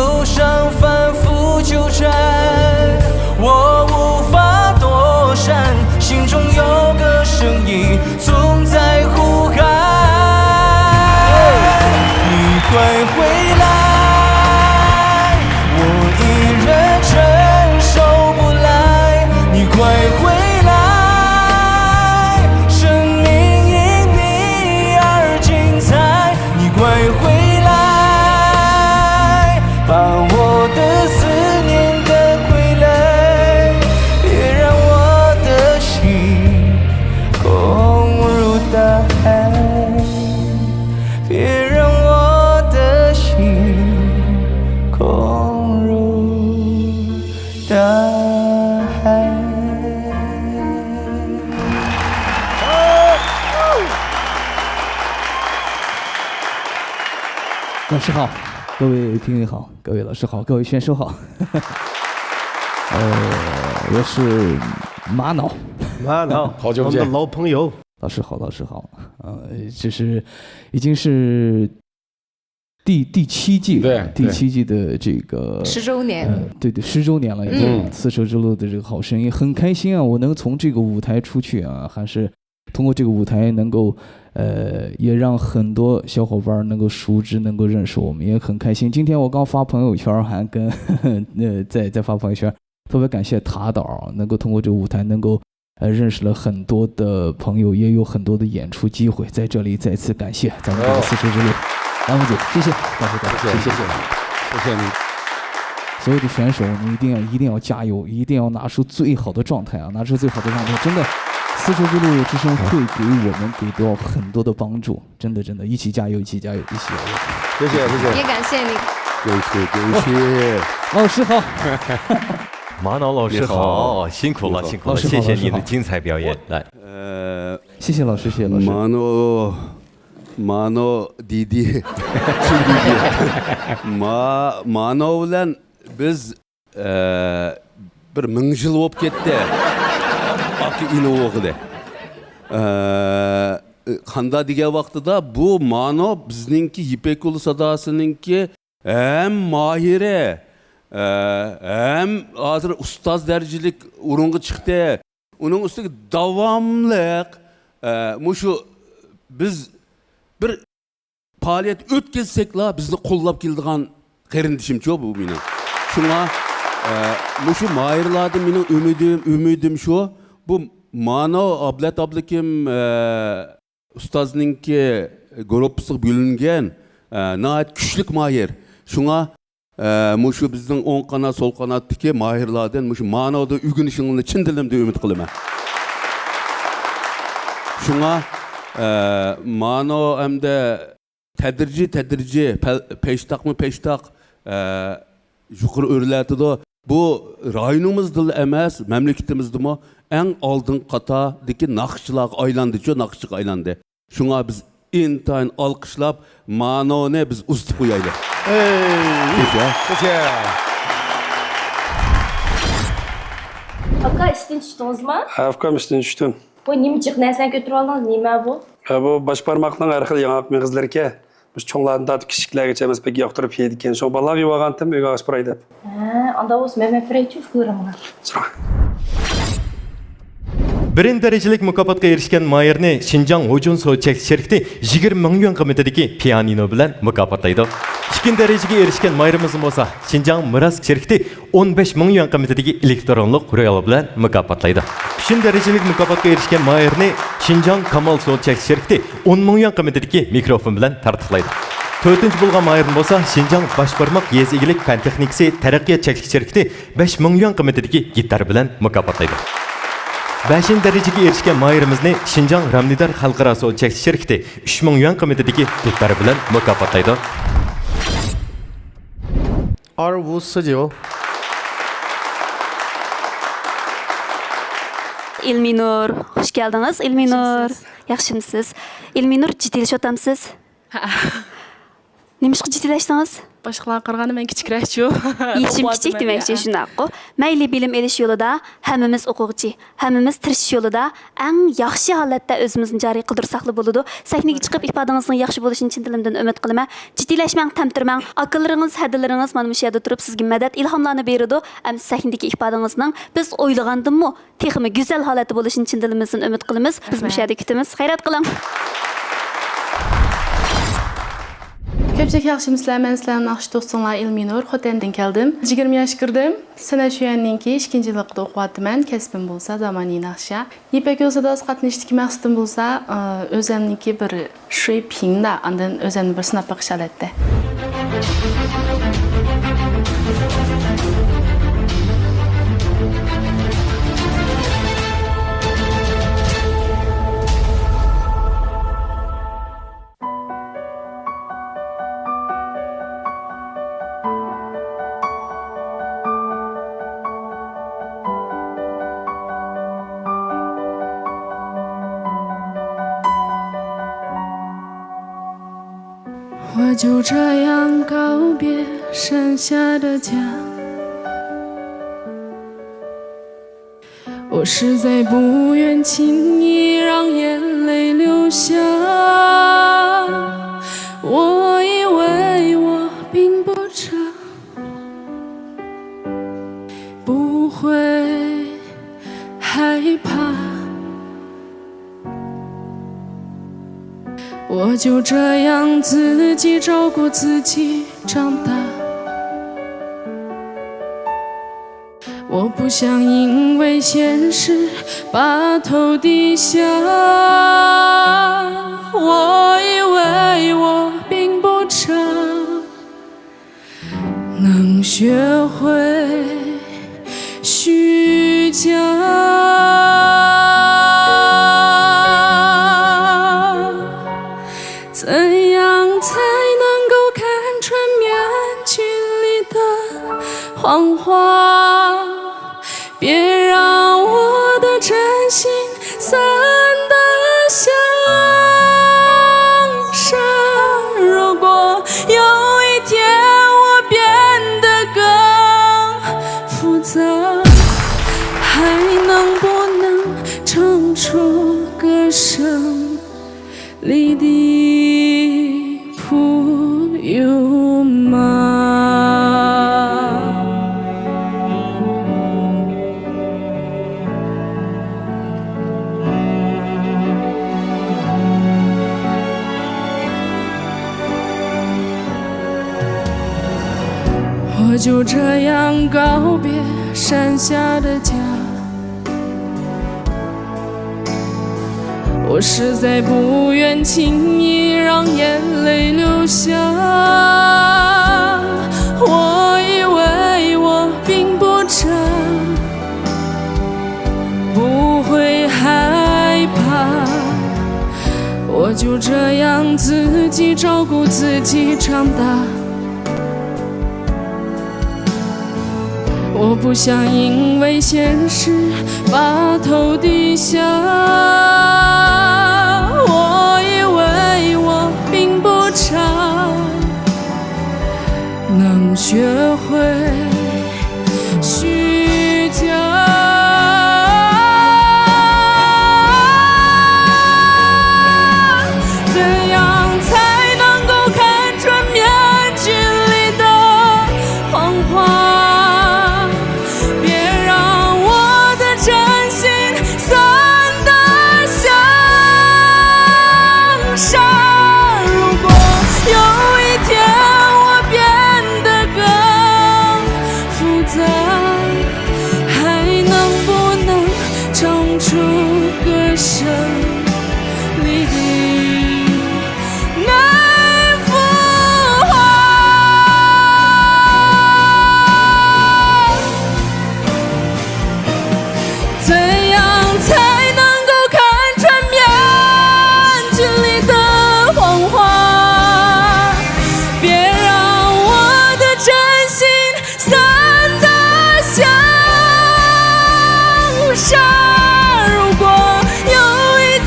路上反复纠缠，我无法躲闪，心中有个声音总在呼喊。你快回来，我一人承受不来。你快回来，生命因你而精彩。 你快回来，把我的思念带回来，别让我的心空如大海，别让我的心空如大海。 老师好，各位评委好，各位老师好，各位选手好。呃，我是玛瑙。玛瑙，好久不见。我们的老朋友。老师好，老师好。呃，就是已经是第，第七季，对，第七季的这个，十周年。呃，对，对，十周年了，已经。嗯。丝绸之路的这个好声音，很开心啊！我能从这个舞台出去啊，还是 通过这个舞台能够，呃，也让很多小伙伴儿能够熟知，能够认识我们，也很开心。今天我刚发朋友圈儿，还跟，呃，在，在发朋友圈儿，特别感谢塔导，能够通过这个舞台，能够，呃，认识了很多的朋友，也有很多的演出机会，在这里再次感谢咱们这个丝绸之路。哦。来，王总，谢谢，感谢大家，谢谢，谢谢，谢谢你。所有的选手，你一定要，一定要加油，一定要拿出最好的状态啊，拿出最好的状态，真的。 丝绸之路之声会给我们给到很多的帮助，真的，真的，一起加油，一起加油，一起加油。谢谢，谢谢。也感谢你。恭喜，恭喜。老师好。玛瑙老师好，你好。辛苦了，你好。辛苦了，老师好，谢谢你的精彩表演。老师好。来。呃，谢谢老师，谢谢老师。玛瑙，玛瑙دېدى. شۇنداق دېدى. ما، مانو بىلەن بىز ئە، بىر مىڭ يىل بولۇپ كەتتى. ئاكا ئىنى بولغىلى. ئە، قاندا دېگەن ۋاقتىدا بۇ مانو بىزنىڭكى يىپەك يولى ساداسىنىڭكى ھەم ماھىرى، ئە، ھەم ھازىر ئۇستاز دەرىجىلىك ئورۇنغا چىقتى. ئۇنىڭ ئۈستىگە داۋاملىق، ئە، مۇشۇ بىز بىر پائالىيەت ئۆتكۈزسەكلا بىزنى قوللاپ كېلىدىغان قېرىندىشىمچۇ بۇ مېنىڭ. شۇڭا، ئە، مۇشۇ ماھىرلاردىن مېنىڭ ئۈمىدىم، ئۈمىدىم شۇ، بۇ مانو ئابلەت ئابلىكىم، ئە، ئۇستازنىڭكى گۇرۇپپىسىغا بۆلۈنگەن، ئە، ناھايىتى كۈچلۈك ماھىر. شۇڭا، ئە، مۇشۇ بىزنىڭ ئوڭ قانات، سول قاناتتىكى ماھىرلاردىن مۇشۇ مانودا ئۆگىنىشىڭلارنى چىن دىلىمدىن ئۈمىد قىلىمەن. شۇڭا، ئە، مانو ئەمدى تەدرىجىي، تەدرىجىي، پەل-، پەشتاقمۇ پەشتاق، ئە، يۇقىرى ئۆرلەتىدۇ. بۇ رايونىمىزدىلا ئەمەس، مەملىكىتىمىزدىمۇ ئەڭ ئالدىنقى قاتاردىكى ناخشىچىلارغا ئايلاندىچۇ، ناخشىچىغا ئايلاندى. شۇڭا بىز ئىنتايىن ئالقىشلاپ، مانونى بىز ئۇزىتىپ قويايلى. ئەي! كېچە. كېچە. ئاكا، ئىشتىن چۈشتىڭىزما؟ ھە، ئۇكام، ئىشتىن چۈشتۈم. بۇ نېمە جىق نەرسىلەرنى كۆتۈرۈۋالدىڭىز؟ نېمە بۇ؟ ھە، بۇ باش بارماقنىڭ ھەر خىل ياڭاق مېغىزلىرىكەن. مۇشۇ چوڭلاردىن تارتىپ كىچىكلەرگىچە ھەممىسى بەك ياقتۇرۇپ يەيدىكەن. شۇڭا بالىلارغا يۇۋالغانتىم، ئۆيگە ئاچ بېرەي دەپ. ھە، ئاندا بولسا مەن، مەن بېرەي چۇ ئۇكىلىرىمغا. بىرىنچى دەرىجىلىك مۇكاپاتقا ئېرىشكەن ماھىرنى شىنجاڭ ھوجۇن سودا چەكلىك شىركىتى يىگىرمە مىڭ يۈەن قىممىتىدىكى پىيانىنو بىلەن مۇكاپاتلايدۇ. ئىككىنچى دەرىجىگە ئېرىشكەن ماھىرىمىزنى بولسا شىنجاڭ مىراس شىركىتى ئون بەش مىڭ يۈەن قىممىتىدىكى ئېلېكترونلۇق رۇيال بىلەن مۇكاپاتلايدۇ. ئۈچىنچى دەرىجىلىك مۇكاپاتقا ئېرىشكەن ماھىرنى شىنجاڭ كامال سودا چەكلىك شىركىتى ئون مىڭ يۈەن قىممىتىدىكى مىكروفون بىلەن تارتۇقلايدۇ. تۆتىنچى بولغان ماھىرنى بولسا شىنجاڭ باش بارماق يېزا ئىگىلىك پەن تېخنىكىسى تەرەققىيات چەكلىك شىركىتى بەش مىڭ يۈەن قىممىتىدىكى گىتار بىلەن مۇكاپاتلايدۇ. بەشىنچى دەرىجىگە ئېرىشكەن ماھىرىمىزنى شىنجاڭ رامنىدار خەلقئارا سودا چەكلىك شىركىتى ئۈچ مىڭ يۈەن قىممىتىدىكى دۇتار بىلەن مۇكاپاتلايدۇ. ئارۋۇ سىجىۋ. ئىلمىنۇر، خۇش كەلدىڭىز، ئىلمىنۇر. ياخشىمسىز؟ ياخشىمسىز؟ ئىلمىنۇر، جىددىيلىشىۋاتامسىز؟ ھە. نېمىشقا جىددىيلەشتىڭىز؟ باشقىلارغا قارىغاندا مەن كىچىكرەكچۇ. يېشىم كىچىك دېمەكچى، شۇنداققۇ. مەيلى، بىلىم ئېلىش يولىدا ھەممىمىز ئوقۇغۇچى، ھەممىمىز تىرىشىش يولىدا ئەڭ ياخشى ھالەتتە ئۆزىمىزنى جارى قىلدۇرساقلا بولىدۇ. سەھنىگە چىقىپ ئىپادىڭىزنىڭ ياخشى بولۇشىنى چىن دىلىمدىن ئۈمىد قىلىمەن. جىددىيلەشمەڭ، تەمتىرىمەڭ. ئاكىلىرىڭىز، ھەدىلىرىڭىز مانا مۇشۇ يەردە تۇرۇپ سىزگە مەدەت، ئىلھاملارنى بېرىدۇ. ئەمدى سەھنىدىكى ئىپادىڭىزنىڭ بىز ئويلىغاندىنمۇ تېخىمۇ گۈزەل ھالەتتە بولۇشىنى چىن دىلىمىزدىن ئۈمىد قىلىمىز. بىز مۇشۇ يەردە كۈتىمىز. خەيرات قىلىڭ. كۆپچىلىك ياخشىمۇسىلەر؟ مەن سىلەرنىڭ ناخشا دوستۇڭلار ئىلمىنۇر، خوتەندىن كەلدىم. يىگىرمە ياشقا كىردىم. سەنئەت شۆيۈەننىڭكى ئىككىنچى يىللىقىدا ئوقۇۋاتىمەن. كەسپىم بولسا زامانىي ناخشا. يىپەك يولى ساداسىغا قاتنىشىشتىكى مەقسىتىم بولسا، ئى، ئۆزەمنىڭكى بىر شۇيپىڭدا، ئاندىن ئۆزەمنى بىر سىناپ بېقىش ھالەتتە. 我就这样告别山下的家。 我实在不愿轻易让眼泪流下。我以为我并不差，不会害怕。我就这样自己照顾自己长大。 我不想因为现实把头低下。我以为我并不差，能学会虚假。怎样才能够看穿面具里的谎话？ 别让我的真心散得像沙。如果有一天我变得更复杂，还能不能唱出歌声里的普悠玛？ 我就这样告别山下的家。 我实在不愿轻易让眼泪流下。我以为我并不差，不会害怕。我就这样自己照顾自己长大。 我不想因为现实把头低下。我以为我并不差，能学会虚假。 怎样才能够看穿面具里的谎话？别让我的真心散得像沙。如果有一天我变得更 复杂，还能不能唱出歌声里的那幅画？怎样才能够看穿面具里的谎话？别让我的真心 散得像沙。如果有一天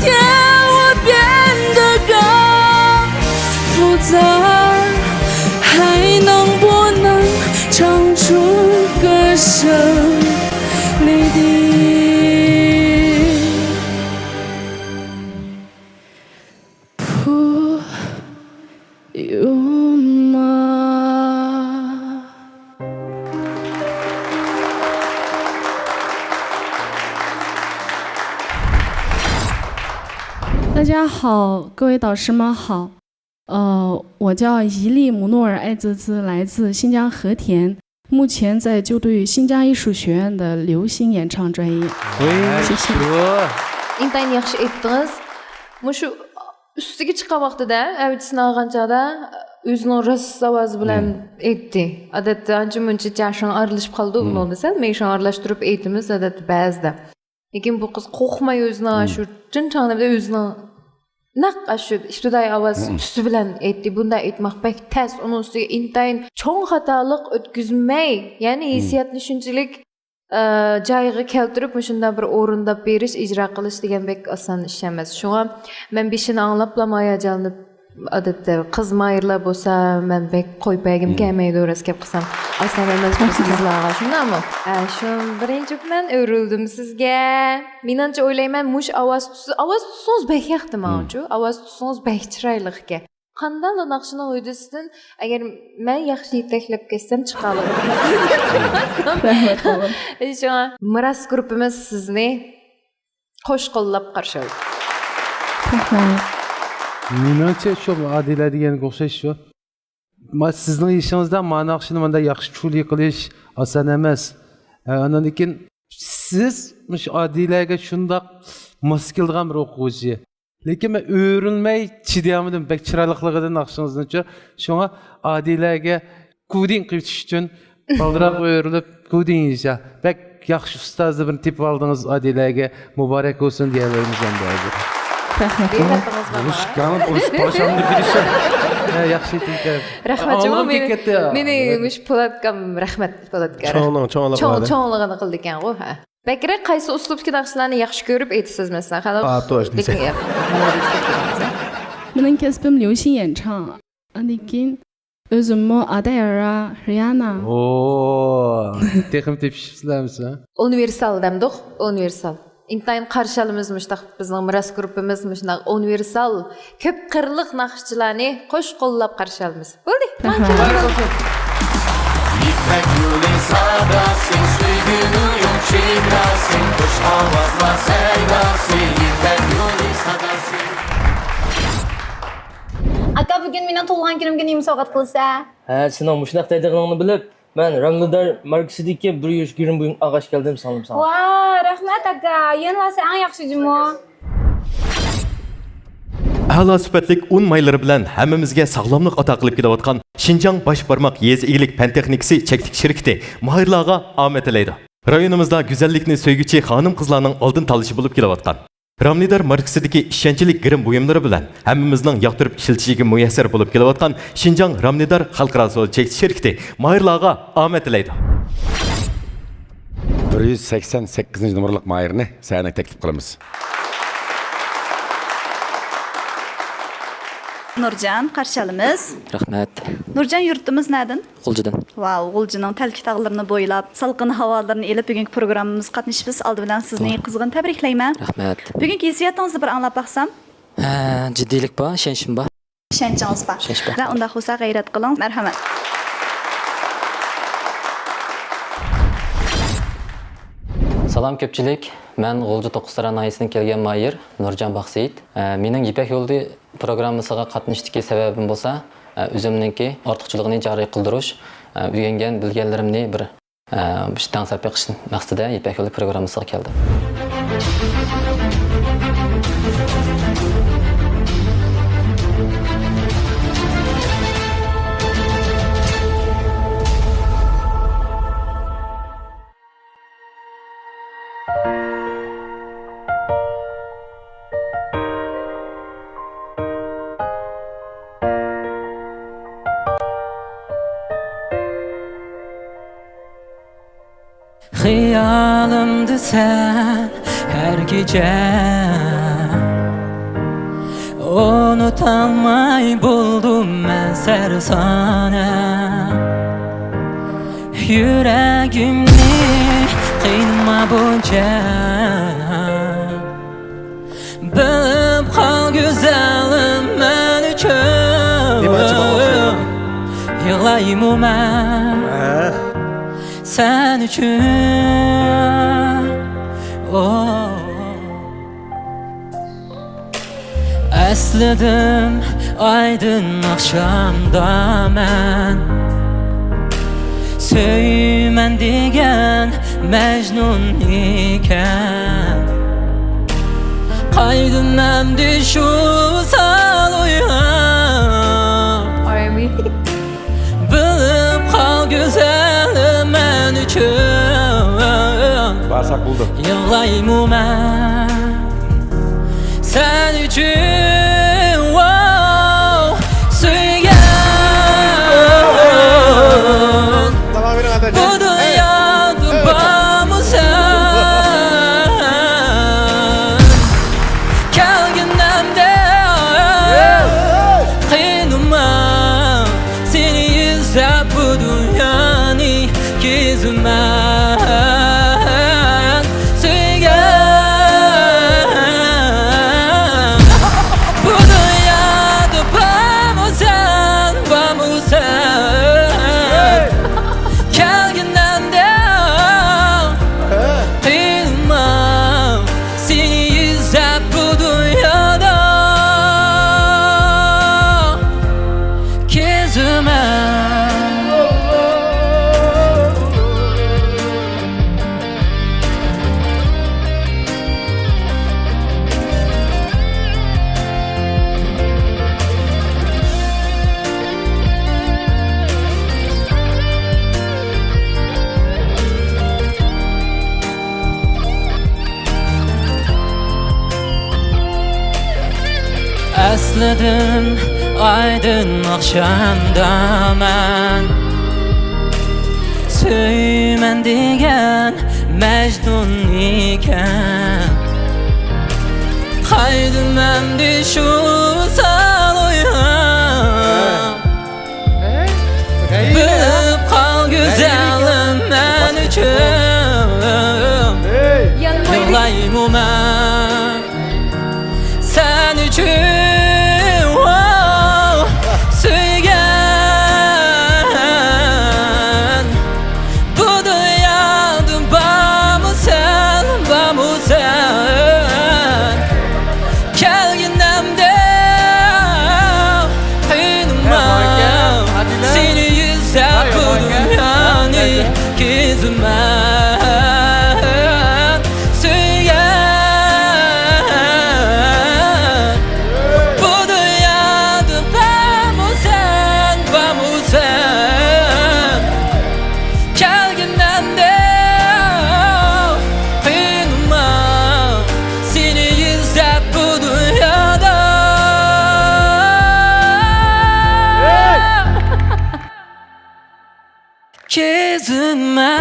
大家好，各位导师们好。呃，我叫伊利姆诺尔艾滋滋，来自新疆和田，目前在就读于新疆艺术学院的流行演唱专业。喂，谢谢。 ئىنتايىن ياخشى ئېيتتىڭىز. مۇشۇ ئۈستىگە چىققان ۋاقتىدا، ئەۋجىسىنى ئالغان چاغدا ئۆزىنىڭ راست ئاۋازى بىلەن ئېيتتى. ئادەتتە ئانچە مۇنچە جاشاڭ ئارىلىشىپ قالىدۇ بۇنىڭدا، سەل مەيشاڭ ئارىلاشتۇرۇپ ئېيتىمىز ئادەتتە بەزىدە. لېكىن بۇ قىز قورقماي ئۆزىنىڭ شۇ چىن چاڭلىمدا ئۆزىنىڭ نەق ئاشۇ ئىپتىدائىي ئاۋاز تۈسى بىلەن ئېيتتى. بۇنداق ئېيتماق بەك تەس. ئۇنىڭ ئۈستىگە ئىنتايىن چوڭ خاتالىق ئۆتكۈزمەي، يەنى ھېسسىياتنى شۇنچىلىك ئە، جايىغا كەلتۈرۈپ، مۇشۇنداق بىر ئورۇنداپ بېرىش، ئىجرا قىلىش دېگەن بەك ئاسان ئىش ئەمەس. شۇڭا مەن بېشىنى ئاڭلاپلا ھاياجانلىنىپ، ئادەتتە قىز ماھىرلار بولسا، مەن بەك قويۇپ بەرگۈم كەلمەيدۇ، راست گەپ قىلسام. ئاسان ئەمەس بىز قىزلارغا، شۇنداقمۇ؟ ئە، شۇ بىرىنچى، مەن ئۆرۈلدۈم سىزگە. مېنىڭچە ئويلايمەن، مۇشۇ ئاۋاز تۇتسا، ئاۋاز تۇتسىڭىز بەك ياقتى ماڭىچۇ. ئاۋاز تۇتسىڭىز بەك چىرايلىق ئىكەن. قانداقلا ناخشىنىڭ ھۆددىسىدىن، ئەگەر مەن ياخشى يېتەكلەپ كەتسەم، چىقالىغۇم. شۇڭا مىراس گۇرۇپپىمىز سىزنى قوش قوللاپ قارشى ئالىدۇ. رەھمەت. مېنىڭچە شۇ ئادىلە دېگەنگە ئوخشاش شۇ. ما سىزنىڭ يېشىڭىزدا ما ناخشىنى مۇنداق ياخشى چۇلى قىلىش ئاسان ئەمەس. ئاندىن كېيىن سىز مۇشۇ ئادىلەگە شۇنداق ماس كېلىدىغان بىر ئوقۇغۇچى. لېكىن مەن ئۆرۈلمەي چىدىيالمىدىم، بەك چىرايلىقلىقىدىن ناخشىڭىزنىچۇ. شۇڭا ئادىلەگە گۇدىڭ قىلىۋېتىش ئۈچۈن بالدۇراق ئۆرۈلۈپ گۇدىڭ يېيىشە. بەك ياخشى ئۇستازنى بىرنى تېپىپ ئالدىڭىز، ئادىلەگە مۇبارەك بولسۇن دېيەلەيمىز ئەمدى ھازىر. ئۇرۇشقان، ئۇرۇش پاشامنى بىلىشە. ھە، ياخشى ئېيتىڭكەن. رەھمەتچىمۇ ئاڭلىغۇم مېنى، كەتتى. مېنى مۇشۇ پولاتكام رەھمەت پولاتكا. چوڭلىرىڭ، چوڭلىرىڭ چوڭ، بارە. چوڭلىغىنى قىلىدىكەنغۇ، ھە. بەكرەك قايسى ئۇسلۇبتىكى ناخشىلارنى ياخشى كۆرۈپ ئېيتىسىز مەسىلەن؟ خەلق ئا، توشنى. لېكىن، يا، مېنىڭ كەسپىم ليۇشىن يەنچاڭ. ئاندىن كېيىن ئۆزۈممۇ ئادايارا، رىيانا. ئوو، تېخىمۇ تېپىشىپسىلەرمىسە؟ ئۇنىۋېرسال دەمدۇق، ئۇنىۋېرسال. ئىنتايىن قارشى ئالىمىز مۇشۇنداق بىزنىڭ مىراس گۇرۇپپىمىز مۇشۇنداق ئۇنىۋېرسال، كۆپ قىرلىق ناخشىچىلارنى قوش قوللاپ قارشى ئالىمىز. بولدى. يىپەك يولى ساداسى، سۆيگۈنىڭ يوق چېگراسى، خۇش ئاۋازلار سەيداسى، يىپەك يولى ساداسى. ئاكا، بۈگۈن مېنىڭ تۇغۇلغان كۈنۈمگە نېمە سوۋغات قىلىسەن؟ ھە، سېنىڭ مۇشۇنداق دەيدىغىنىڭنى بىلىپ، مەن راملىدار ماركىسىدىكى بىر يۈرۈش گىرىم بۇيۇم ئالغاچ كەلدىم، سىڭلىم، ساڭا. ۋاي، رەھمەت ئاكا، يەنىلا سەن ئەڭ ياخشى جۇمۇ. ئەلا سۈپەتلىك ئۇن مايلىرى بىلەن ھەممىمىزگە ساغلاملىق ئاتا قىلىپ كېلىۋاتقان شىنجاڭ باش بارماق يېزا ئىگىلىك پەن تېخنىكىسى چەكلىك شىركىتى ماھىرلارغا ئامەت تىلەيدۇ. رايونىمىزدا گۈزەللىكنى سۆيگۈچى خانىم-قىزلارنىڭ ئالدىن تاللىشى بولۇپ كېلىۋاتقان رامنىدار ماركىسىدىكى ئىشەنچلىك گىرىم بۇيۇملىرى بىلەن ھەممىمىزنىڭ ياقتۇرۇپ ئىشلىتىشىگە مۇيەسسەر بولۇپ كېلىۋاتقان شىنجاڭ رامنىدار خەلقئارا سودا چەكلىك شىركىتى ماھىرلارغا ئامەت تىلەيدۇ. بىر يۈز سەكسەن سەككىزىنچى نومۇرلۇق ماھىرنى سەھنىگە تەكلىپ قىلىمىز. نۇرجان، قارشى ئالىمىز. رەھمەت. نۇرجان، يۇرتىمىز نەدىن؟ غۇلجىدىن. ۋاۋ، غۇلجىنىڭ تەلكە تاغلىرىنى بويلاپ، سالقىن ھاۋالىرىنى ئېلىپ، بۈگۈنكى پروگراممىمىزغا قاتنىشىپسىز. ئالدى بىلەن سىزنى قىزغىن تەبرىكلەيمەن. رەھمەت. بۈگۈنكى ھېسسىياتىڭىزنى بىر ئاڭلاپ باقسام. ھە، جىددىيلىك بار، ئىشەنچىم بار. ئىشەنچىڭىز بار. ئىشەنچ بار. ۋە ئۇنداق بولسا غەيرەت قىلىڭ. مەرھەمەت. سالام كۆپچىلىك، مەن غۇلجا توققۇزتارا ناھىيەسىدىن كەلگەن ماھىر نۇرجان باقسېيىت. ئە، مېنىڭ يىپەك يولى پروگراممىسىغا قاتنىشىشتىكى سەۋەبىم بولسا، ئە، ئۆزۈمنىڭكى ئارتۇقچىلىقىنى جارى قىلدۇرۇش، ئە، ئۆگەنگەن، بىلگەنلىرىمنى بىر، ئە، مۇشۇ دەڭسەپ بېقىش مەقسىتىدە يىپەك يولى پروگراممىسىغا كەلدىم. خىيالىمدا سەن ھەر كېچە، ئۇنتۇالماي بولدۇم مەن سەرسانە. يۈرەگىمنى قىينىما بۇنچە، بىلىپ قال گۈزەلىم مەن ئۈچۈن. يىغلايمۇ مەن سەن ئۈچۈن. ئو. ئەسلىدىم ئايدىن ئاخشامدا مەن، سۆيىمەن دېگەن مەجنۇن ئىكەن. قايدىم ئەمدى شۇ سال ئويغا، بىلىپ قال گۈزەلىم مەن ئۈچۈن. بارساق بولدى. يىغلايمۇ مەن سەن ئۈچۈن، ۋاو، سۆيگەن. بۇ دۇنيادا بارمۇ سەن؟ كەلگىنىمدە قىينىما، سېنى ئىزدەپ بۇ دۇنيانى كېزىمەن، سۆيگەن. بۇ دۇنيادا بارمۇ سەن، بارمۇ سەن؟ كەلگىنىمدە قىينىما، سېنى ئىزدەپ بۇ دۇنيادا كېزىمەن. ئەسلىدىم ئايدىن ئاخشامدا مەن، سۆيىمەن دېگەن مەجنۇن ئىكەن. قايدىم ئەمدى شۇ سال ئويغا، بىلىپ قال گۈزەلىم مەن ئۈچۈن، يىغلايمۇ مەن سەن ئۈچۈن، ۋاو، سۆيگەن. بۇ دۇنيادا بارمۇ سەن، بارمۇ سەن؟ كەلگىنىمدە قىينىما، سېنى ئىزدەپ بۇ دۇنيانى كېزىمەن، سۆيگەن. بۇ دۇنيادا بارمۇ سەن، بارمۇ سەن؟ كەلگىنىمدە قىينىما، سېنى ئىزدەپ بۇ دۇنيادا كېزىمەن.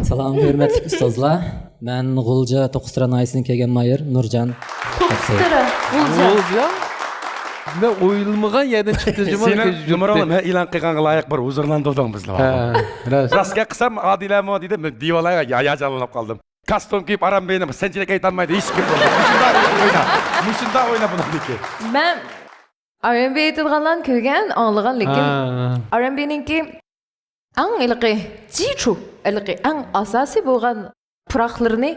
سالام، ھۆرمەتلىك ئۇستازلار. مەن غۇلجا توققۇزتارا ناھىيەسىدىن كەلگەن ماھىر نۇرجان. توققۇزتارا، غۇلجا. غۇلجا؟ مەن ئويلىمىغان يەردىن چىقتى جۇمۇ. سېنىڭ نومۇرۇڭنى مەن ئېلان قىلغانغا لايىق بىر ھۇزۇرلاندۇردۇڭ بىزنى. ھە، راست. راست گەپ قىلسام، ئادىلەمۇ دېدى، مەن دىۋالايغا ھاياجانلىنىپ قالدىم. كاستيۇم كىيىپ، ئارام بېيىنىڭ سەنچىلىك ئېيتالمايدۇ، ھېچكىم بولمايدۇ. مۇشۇنداق ئوينا. مۇشۇنداق ئوينا بۇنىڭدىكى. مەن ئارام بېي ئېيتىدىغانلارنى كۆرگەن، ئاڭلىغان، لېكىن ھە. ئارام بېينىڭكى ئەڭ ھېلىقى جىچۇ، ھېلىقى ئەڭ ئاساسىي بولغان پۇراقلىرىنى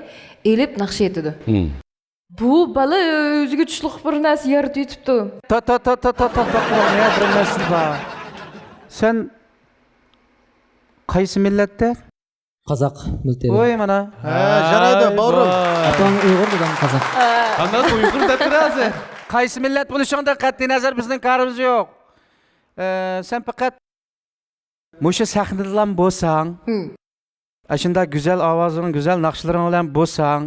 ئېلىپ ناخشا ئېيتىدۇ. ھىم. بۇ بالا ئۆزىگە چۈشلۈق بىر نەرسە يارىتىۋېتىپتۇ. تا، تا، تا، تا، تا، تا، تا، تا، نە بىر نەرسە بار. سەن قايسى مىللەتتە؟ قازاق مىللىتى. ۋوي مانا. ھە، جارايدۇ، باۋرۇم. ئاپاڭ ئۇيغۇر، داداڭ قازاق. قانداق ئۇيغۇر دەپ تۇرىسىز ھازىر؟ قايسى مىللەت بولۇشۇڭدىن قەتئىي نەزەر بىزنىڭ كارىمىز يوق. ئە، سەن پەقەت مۇشۇ سەھنىدىلا بولساڭ، ھىم. ئاشۇنداق گۈزەل ئاۋازىڭ، گۈزەل ناخشىلىرىڭ بىلەن بولساڭ،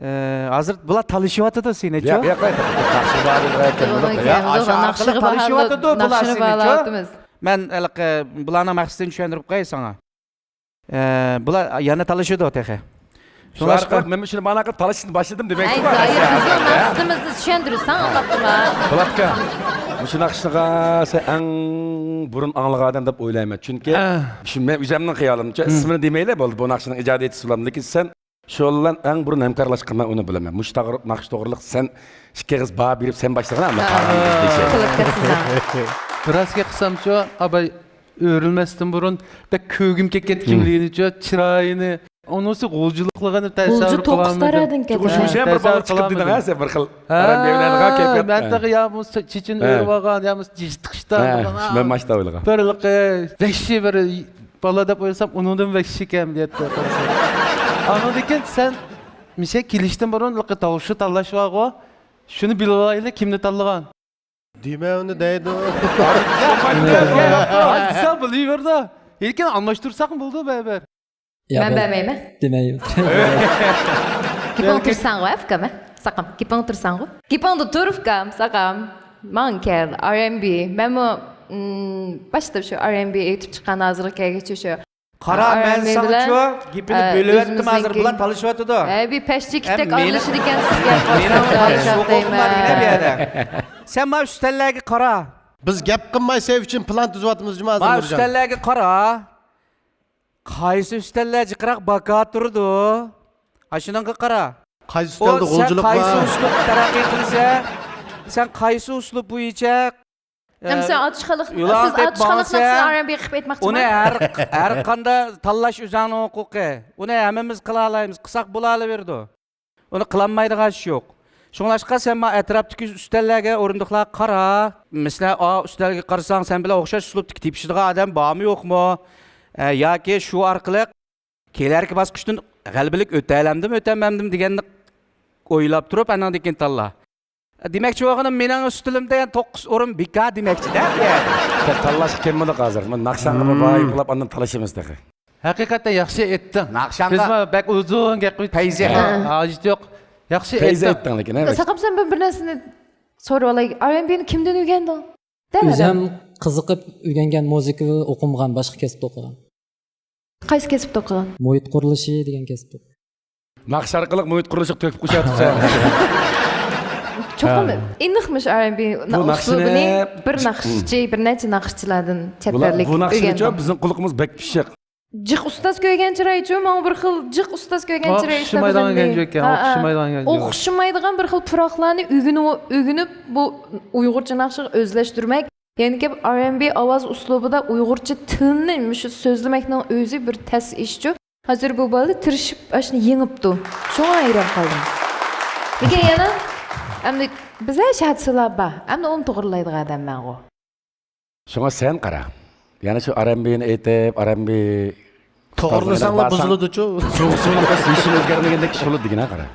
ئە، ھازىر بۇلار تالىشىۋاتىدۇ سېنىچۇ؟ ياق، ياق، ياق، ناخشا بارلىقى كەلمىدۇق. يا، ئاشۇ ئارقىلىق تالىشىۋاتىدۇ بۇلار سېنىچۇ؟ مەن ھېلىقى بۇلارنىڭ مەقسىتىنى چۈشەندۈرۈپ قوياي ساڭا. ئە، بۇلار يەنە تالىشىدۇ تېخى. شۇڭلاشقا مەن شۇنى مانا قىلىپ تالىشىشنى باشلىدىم دېمەكچى. ئەي، زاھىر، بىزنىڭ مەقسىتىمىزنى چۈشەندۈرسەڭ ئاڭلاپتىما؟ پولات ئاكا، مۇشۇ ناخشىغا سەن ئەڭ بۇرۇن ئاڭلىغان ئادەم دەپ ئويلايمەن. چۈنكى شۇ مەن ئۆزۈمنىڭ خىيالىمچە، ئىسمىنى دېمەيلى بولدى، بۇ ناخشىنىڭ ئىجادىيەتچىسى بولامدۇ؟ لېكىن سەن شۇ بىلەن ئەڭ بۇرۇن ھەمكارلاشقان، مەن ئۇنى بىلىمەن. مۇشۇ تاغرۇ-، ناخشا توغرىلىق سەن ئىككى ئېغىز باھا بېرىپ سەن باشلىغان ئەمدى قاغان بىزدىكى. راست گەپ قىلسامچۇ، ئاباي ئۆرۈلمەستىن بۇرۇن بەك كۆرگۈم كەتكەن كىملىكىنىچۇ، چىرايىنى. ئۇنىسى غۇلجىلىقلىقىنى تەسەۋۋۇر قىلالمىدىم. غۇلجىلىق توققۇز تارادىن كەتتى. شۇ يەر بىر بالا چىقىپ دېدىڭ ھە سەن بىر خىل. ھە، ئارام بېرىلەن كەيپىيات. مەن تېخى يا بۇ چېچىنى ئۆرۈۋالغان، يا بۇ جىشتىق ئىشتا. مەن ماشتا ئويلىغان. بىر بىر ۋەھشىي بىر بالا دەپ ئويلىسام، ئۇنىڭدىن ۋەھشىيكەن دېيەتتى. ئاندىن كېيىن سەن مىشە كېلىشتىن بۇرۇن تاۋۇشنى تاللاش بارغۇ. شۇنى بىلىۋالايلى، كىمنى تاللىغان؟ دېمە ئۇنى دەيدۇ. ئاچسا بولۇۋېرىدۇ. لېكىن ئالماشتۇرساقمۇ بولىدۇ بەرىبىر. يا، مەن بەرمەيمەن. دېمەي. گېپىڭ تۇرساڭغۇ، ئۇكام، ساقام. گېپىڭ تۇرساڭغۇ. گېپىڭدە تۇر، ئۇكام، ساقام. ماڭا كەل، ئار ئېن بى. مەنمۇ، ئىم، باشتا شۇ ئار ئېن بى ئېيتىپ چىققان، ھازىرغا كەلگۈچە شۇ. قارا، مەن ساڭىچۇ گېپىنى بۆلۈۋەتتىم، ھازىر بۇلار تالىشىۋاتىدۇ. ھە، بىر پەشچىكتەك ئارىلىشىدىكەنسىز گەپ قىلساڭ. سەن مانا ئۈستەللەرگە قارا. بىز گەپ قىلماي سەن ئۈچۈن پىلان تۈزۈۋاتىمىز جۇما ھازىر. مانا ئۈستەللەرگە قارا. قايسى ئۈستەللەر جىقراق باكا تۇرىدۇ؟ ئاشۇنىڭغا قارا. قايسى ئۈستەلدە غۇلجىلىق بار؟ قايسى ئۇسلۇب تەرەققىي قىلسا، سەن قايسى ئۇسلۇب بويىچە ئەمسە ئاچىشقانلىق، سىز ئاچىشقانلىقنى سىز ئار ئېن بى قىلىپ ئېيتماقچىمۇ؟ ئۇنى ھەر، ھەر قاندا تاللاش ئۆزۈڭنىڭ ھوقۇقى. ئۇنى ھەممىمىز قىلالايمىز، قىلساق بولالاۋېرىدۇ. ئۇنى قىلالمايدىغان ئىش يوق. شۇڭلاشقا سەن ما ئەتراپتىكى ئۈستەللەرگە، ئورۇندۇقلارغا قارا. مەسىلەن، ئا ئۈستەلگە قارىساڭ، سەن بىلەن ئوخشاش ئۇسلۇبتىكى تېپىشىدىغان ئادەم بارمۇ يوقمۇ؟ ئە، ياكى شۇ ئارقىلىق كېلەركى باسقۇچتىن غەلىبىلىك ئۆتەلەمدىم، ئۆتەلمەمدىم دېگەننى ئويلاپ تۇرۇپ، ئاندىن كېيىن تاللا. دېمەكچى بولغىنىم، مېنىڭ ئۈستىلىمدە يەنە توققۇز ئورۇن بىكار دېمەكچىدە بۇ يەردە. تاللاشقا كەلمىدۇق ھازىر. مانا ناخشاڭغا مۇبايىن قىلىپ، ئاندىن تالىشىمىز تېخى. ھەقىقەتەن ياخشى ئېيتتىڭ. ناخشاڭغا بىزمۇ بەك ئۇزۇن گەپ قىلىپ پەيزى. ھە، ھاجىتى يوق. ياخشى پەيزى ئېيتتىڭ. ئېيتتىڭ لېكىن، ھە؟ ساقام، سەن بىر، بىر نەرسىنى سورىۋالاي. ئار ئېن بىنى كىمدىن ئۆگەندىڭ؟ دەپ ئۆزۈم قىزىقىپ ئۆگەنگەن مۇزىكا ئوقۇمىغان، باشقا كەسىپتە ئوقۇغان. قايسى كەسىپتە ئوقۇغان؟ مۇھىت قۇرۇلۇشى دېگەن كەسىپتە ئوقۇغان. ناخشا ئارقىلىق مۇھىت قۇرۇلۇشىغا تۆھپە قوشۇۋاتىسەن. چوقۇم ھە. ئېنىقمىش ئار ئېن بى بۇ ناخشىنى ئۇسلۇبىنى بىر ناخشىچى، بىر نەچچە ناخشىچىلاردىن چەتۋەرلىك بۇ ناخشىنىچۇ ئۆگەندىڭ. بىزنىڭ قۇلىقىمىز بەك پىششىق. جىق ئۇستاز كۆرگەن چىرايچۇ، ماڭا بىر خىل جىق ئۇستاز كۆرگەن چىراي ئوخشىمايدىغان ئىشلەپ گەنجۈەككەن، ھە، ھە. ئوخشىمايدىغان گەنجۈەك. ئوخشىمايدىغان بىر خىل پۇراقلارنى ئۆگىنىۋ-، ئۆگىنىپ، بۇ ئۇيغۇرچە ناخشىغا ئۆزلەشتۈرمەك. يەنە گەپ ئار ئېن بى ئاۋاز ئۇسلۇبىدا ئۇيغۇرچە تىلنى مۇشۇ سۆزلىمەكنىڭ ئۆزى بىر تەس ئىشچۇ. ھازىر بۇ بالا تىرىشىپ ئاشۇنى يېڭىپتۇ. شۇڭا ھەيران قالدىم. لېكىن يەنە ئەمدى بىزلەر شەھەتسىلار بار. ئەمدى ئۇنى توغرىلايدىغان ئادەم مەنغۇ. شۇڭا سەن قارا. يەنە شۇ ئار ئېن بىنى ئېيتىپ، ئار ئېن بى توغرىلىساڭلار بۇزۇلىدۇچۇ. سۇ-، سۇنىڭ ھېچنېمە ئۆزگەرمىگەندەك ئىش بولىدۇ دېگىن ھە قارا.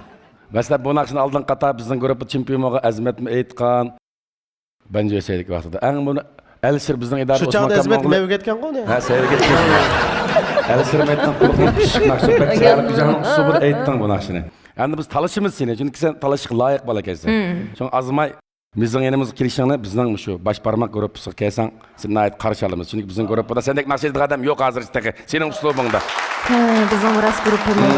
مەسىلەن، بۇ ناخشىنى ئالدىنقى قاتار بىزنىڭ گۇرۇپپا چېمپىيونىغا ئەزىمەتمۇ ئېيتقان. بەنجۆسەيدىكى ۋاقتىدا. ئەڭ بۇنى ئەلىشىر بىزنىڭ ئىدارە شۇ چاغدا ئەزىمەت مېۋە كەتكەنغۇ ئۇنى. ھە، سەيۋە كەتكەن. ئەلىشىر مېيتنىڭ قۇلىقىنى پىششىق ناخشا. بەك چىرايلىق گۈزەلنىڭ ئۇسلۇبىدا ئېيتتىڭ بۇ ناخشىنى. ئەمدى بىز تالىشىمىز سېنى، چۈنكى سەن تالىشىشقا لايىق بالا ئىكەنسەن. شۇڭا ئازماي بىزنىڭ يېنىمىزغا كېلىشىڭنى، بىزنىڭ مۇشۇ باش بارماق گۇرۇپپىسىغا كەلسەڭ، سېنى ناھايىتى قارشى ئالىمىز. چۈنكى بىزنىڭ گۇرۇپپىدا سەندەك ناخشا ئېيتىدىغان ئادەم يوق ھازىرچە تېخى. سېنىڭ ئۇسلۇبۇڭدا. ھە، بىزنىڭ راست گۇرۇپپىمىز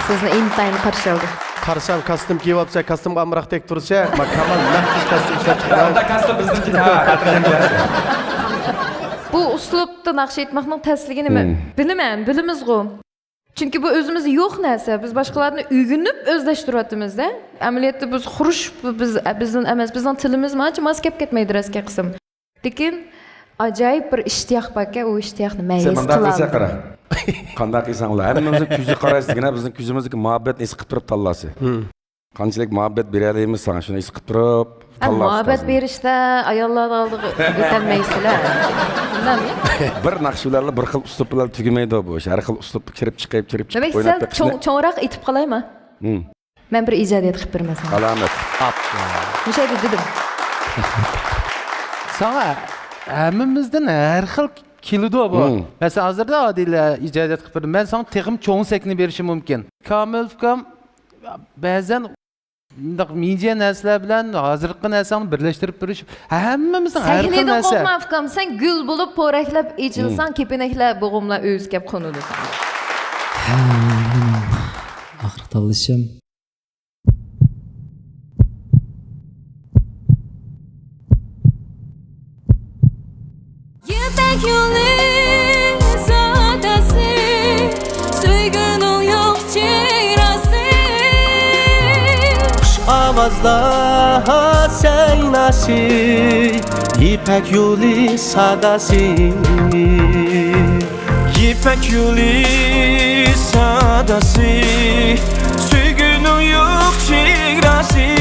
سىزنى ئىنتايىن قارشى ئالدى. قارىسام، كاستيۇم كىيىۋاپسەن، كاستيۇمغا ئامراقتەك تۇرسا، ما كامال مەخسۇس كاستيۇم ئىشلەپ چىققان. ئۇنداق كاستيۇم بىزنىڭكى، ھە، خاتىرجەم بولىسەن. بۇ ئۇسلۇبتا ناخشا ئېيتماقنىڭ تەسلىكى نېمە؟ بىلىمەن، بىلىمىزغۇ. چۈنكى بۇ ئۆزىمىزدە يوق نەرسە. بىز باشقىلاردىن ئۆگىنىپ ئۆزلەشتۈرۈۋاتىمىز-دە. ئەمەلىيەتتە بىز خۇرۇش، بىز، بىزدىن ئەمەس، بىزنىڭ تىلىمىزمۇ ئانچە ماس كەپ كەتمەيدۇ راست گەپ قىلسام. لېكىن ئاجايىپ بىر ئىشتىياق باركەن، ئۇ ئىشتىياقنى مەيۈز قىلالمىدىم. سەن مۇنداق قىلسەن قارا. قانداق قىلساڭلار، ھەممىمىزنىڭ كۆزىگە قارايسىزغىنە، بىزنىڭ كۆزىمىزدىكى مۇھەببەتنى ھېس قىلىپ تۇرۇپ تاللاسى. قانچىلىك مۇھەببەت بېرەلەيمىز ساڭا، شۇنى ھېس قىلىپ تۇرۇپ تاللاپ مۇھەببەت بېرىشتە ئاياللارنىڭ ئالدىغا ئۆتەلمەيسىلەر. ئۇنداقمۇ؟ بىر ناخشا بىلەنلا بىر خىل ئۇسلۇب بىلەن تۈگىمەيدۇ بۇ ئىش. ھەر خىل ئۇسلۇبتا كىرىپ چىقىپ، كىرىپ چىقىپ دېمەك، ئويناپ سەل بېقىشنى. چوڭ-، چوڭراق ئېيتىپ قالايمۇ؟ مەن بىر ئىجادىيەت قىلىپ بېرىمەن ساڭا. سالامەت. ئاپا. مۇشۇ يەردە دېدىم. ساڭا ھەممىمىزدىن ھەر خىل كېلىدۇ بۇ. مەسىلەن، ھازىردا ئادىلە ئىجادىيەت قىلىپ بېرىدۇ. مەن ساڭا تېخىمۇ چوڭ سەھنە بېرىشىم مۇمكىن. كامىل ئۇكام بەزەن مۇنداق مىجە نەرسىلەر بىلەن ھازىرقى نەرسەڭنى بىرلەشتۈرۈپ بېرىش ھەممىمىزنىڭ ھەر خىل نەرسە. سەھنىدىن قورقما ئۇكام، سەن گۈل بولۇپ پورەكلەپ ئېچىلساڭ، كېپىنەكلەر بوغۇملار ئۆزى كەپ قونىدۇ ساڭا. ھە، مېنىڭ ئاخىرقى تاللىشىم. يىپەك يولى ساداسى، سۆيگۈنىڭ يوق چېھراسى. خۇش ئاۋازلار سەيناسى، يىپەك يولى ساداسى. يىپەك يولى ساداسى، سۆيگۈنىڭ يوق چېگراسى.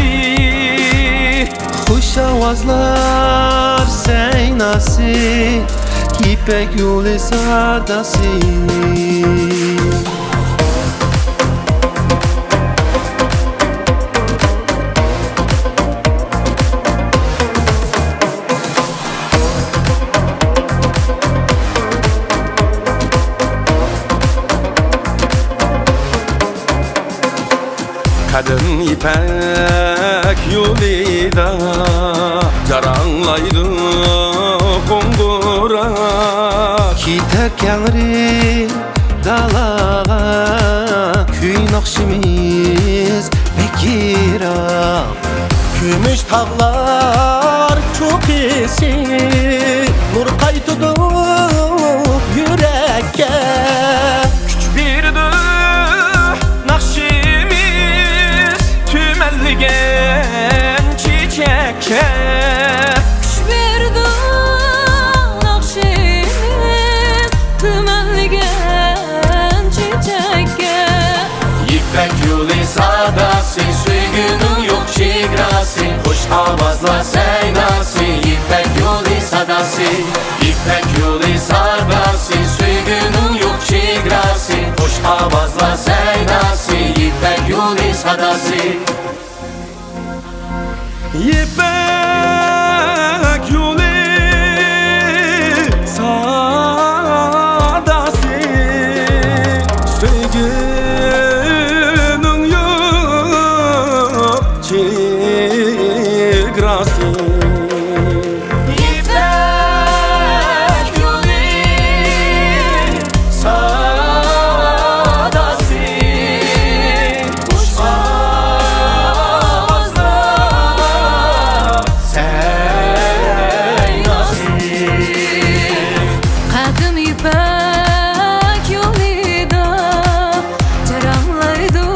خۇش ئاۋازلار سەيناسى، يىپەك يولى ساداسى. قەدىم يىپەك يولىدا جاراڭلايدۇ قوڭغۇراق. كېتەر كەڭرى دالاغا، كۈي ناخشىمىز بەك يىراق. كۈمۈش تاغلار چوققىسى، نۇر قايتىدۇ يۈرەككە. كۈچ بېرىدۇ ناخشىمىز تۈمەنلىگەن چېچەككە. كۈچ بېرىدۇ ناخشىمىز تۈمەنلىگەن چېچەككە. يىپەك يولى ساداسى، سۆيگۈنىڭ يوق چېگراسى، خۇش ئاۋازلار سەيناسى. يىپەك يولى ساداسى، يىپەك يولى ساداسى، سۆيگۈنىڭ يوق چېگراسى، خۇش ئاۋازلار سەيناسى. يىپەك يولى ساداسى. يىپەك يولى ساداسى، سۆيگۈنىڭ يوق چېگراسى. يىپەك يولى ساداسى، خۇش ئاۋازلار سەيناسى. قەدىم يىپەك يولىدا جاراڭلايدۇ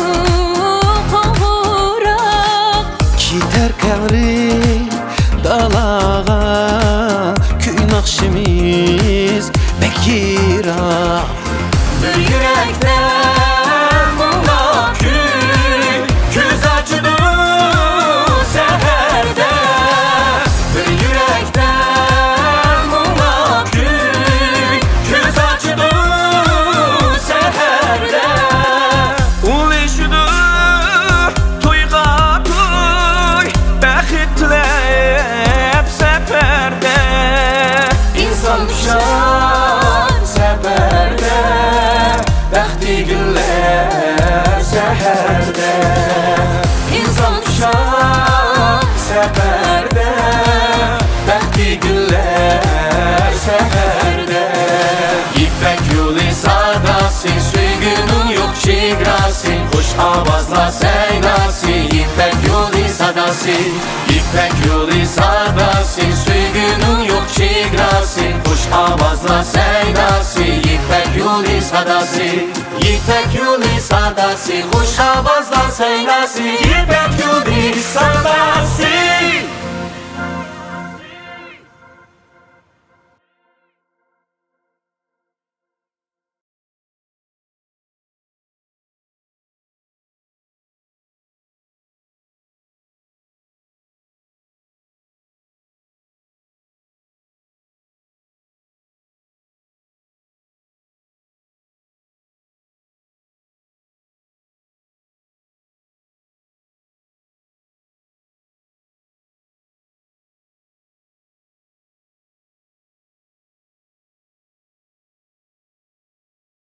قوڭغۇراق. كېتەر كەڭرى دالاغا، كۈي ناخشىمىز بەك يىراق. بىر يۈرەكتە مۇڭلۇق كۈي، كۆز ئاچىدۇ سەھەردە. بىر يۈرەكتە مۇڭلۇق كۈي، كۆز ئاچىدۇ سەھەردە. ئۇلىشىدۇ تويغا توي، بەخت تىلەپ سەپەردە. ئىنسان پىشار سەپەردە، بەختى گۈللەر سەھەردە. ئىنسان پىشار سەپەردە، بەختى گۈللەر سەھەردە. يىپەك يولى ساداسى، سۆيگۈنىڭ يوق چېگراسى، خۇش ئاۋازلار سەيناسى. يىپەك يولى ساداسى، يىپەك يولى ساداسى، سۆيگۈنىڭ يوق چېگراسى، خۇش ئاۋازلار سەيناسى. يىپەك يولى ساداسى، يىپەك يولى ساداسى، خۇش ئاۋازلار سەيناسى. يىپەك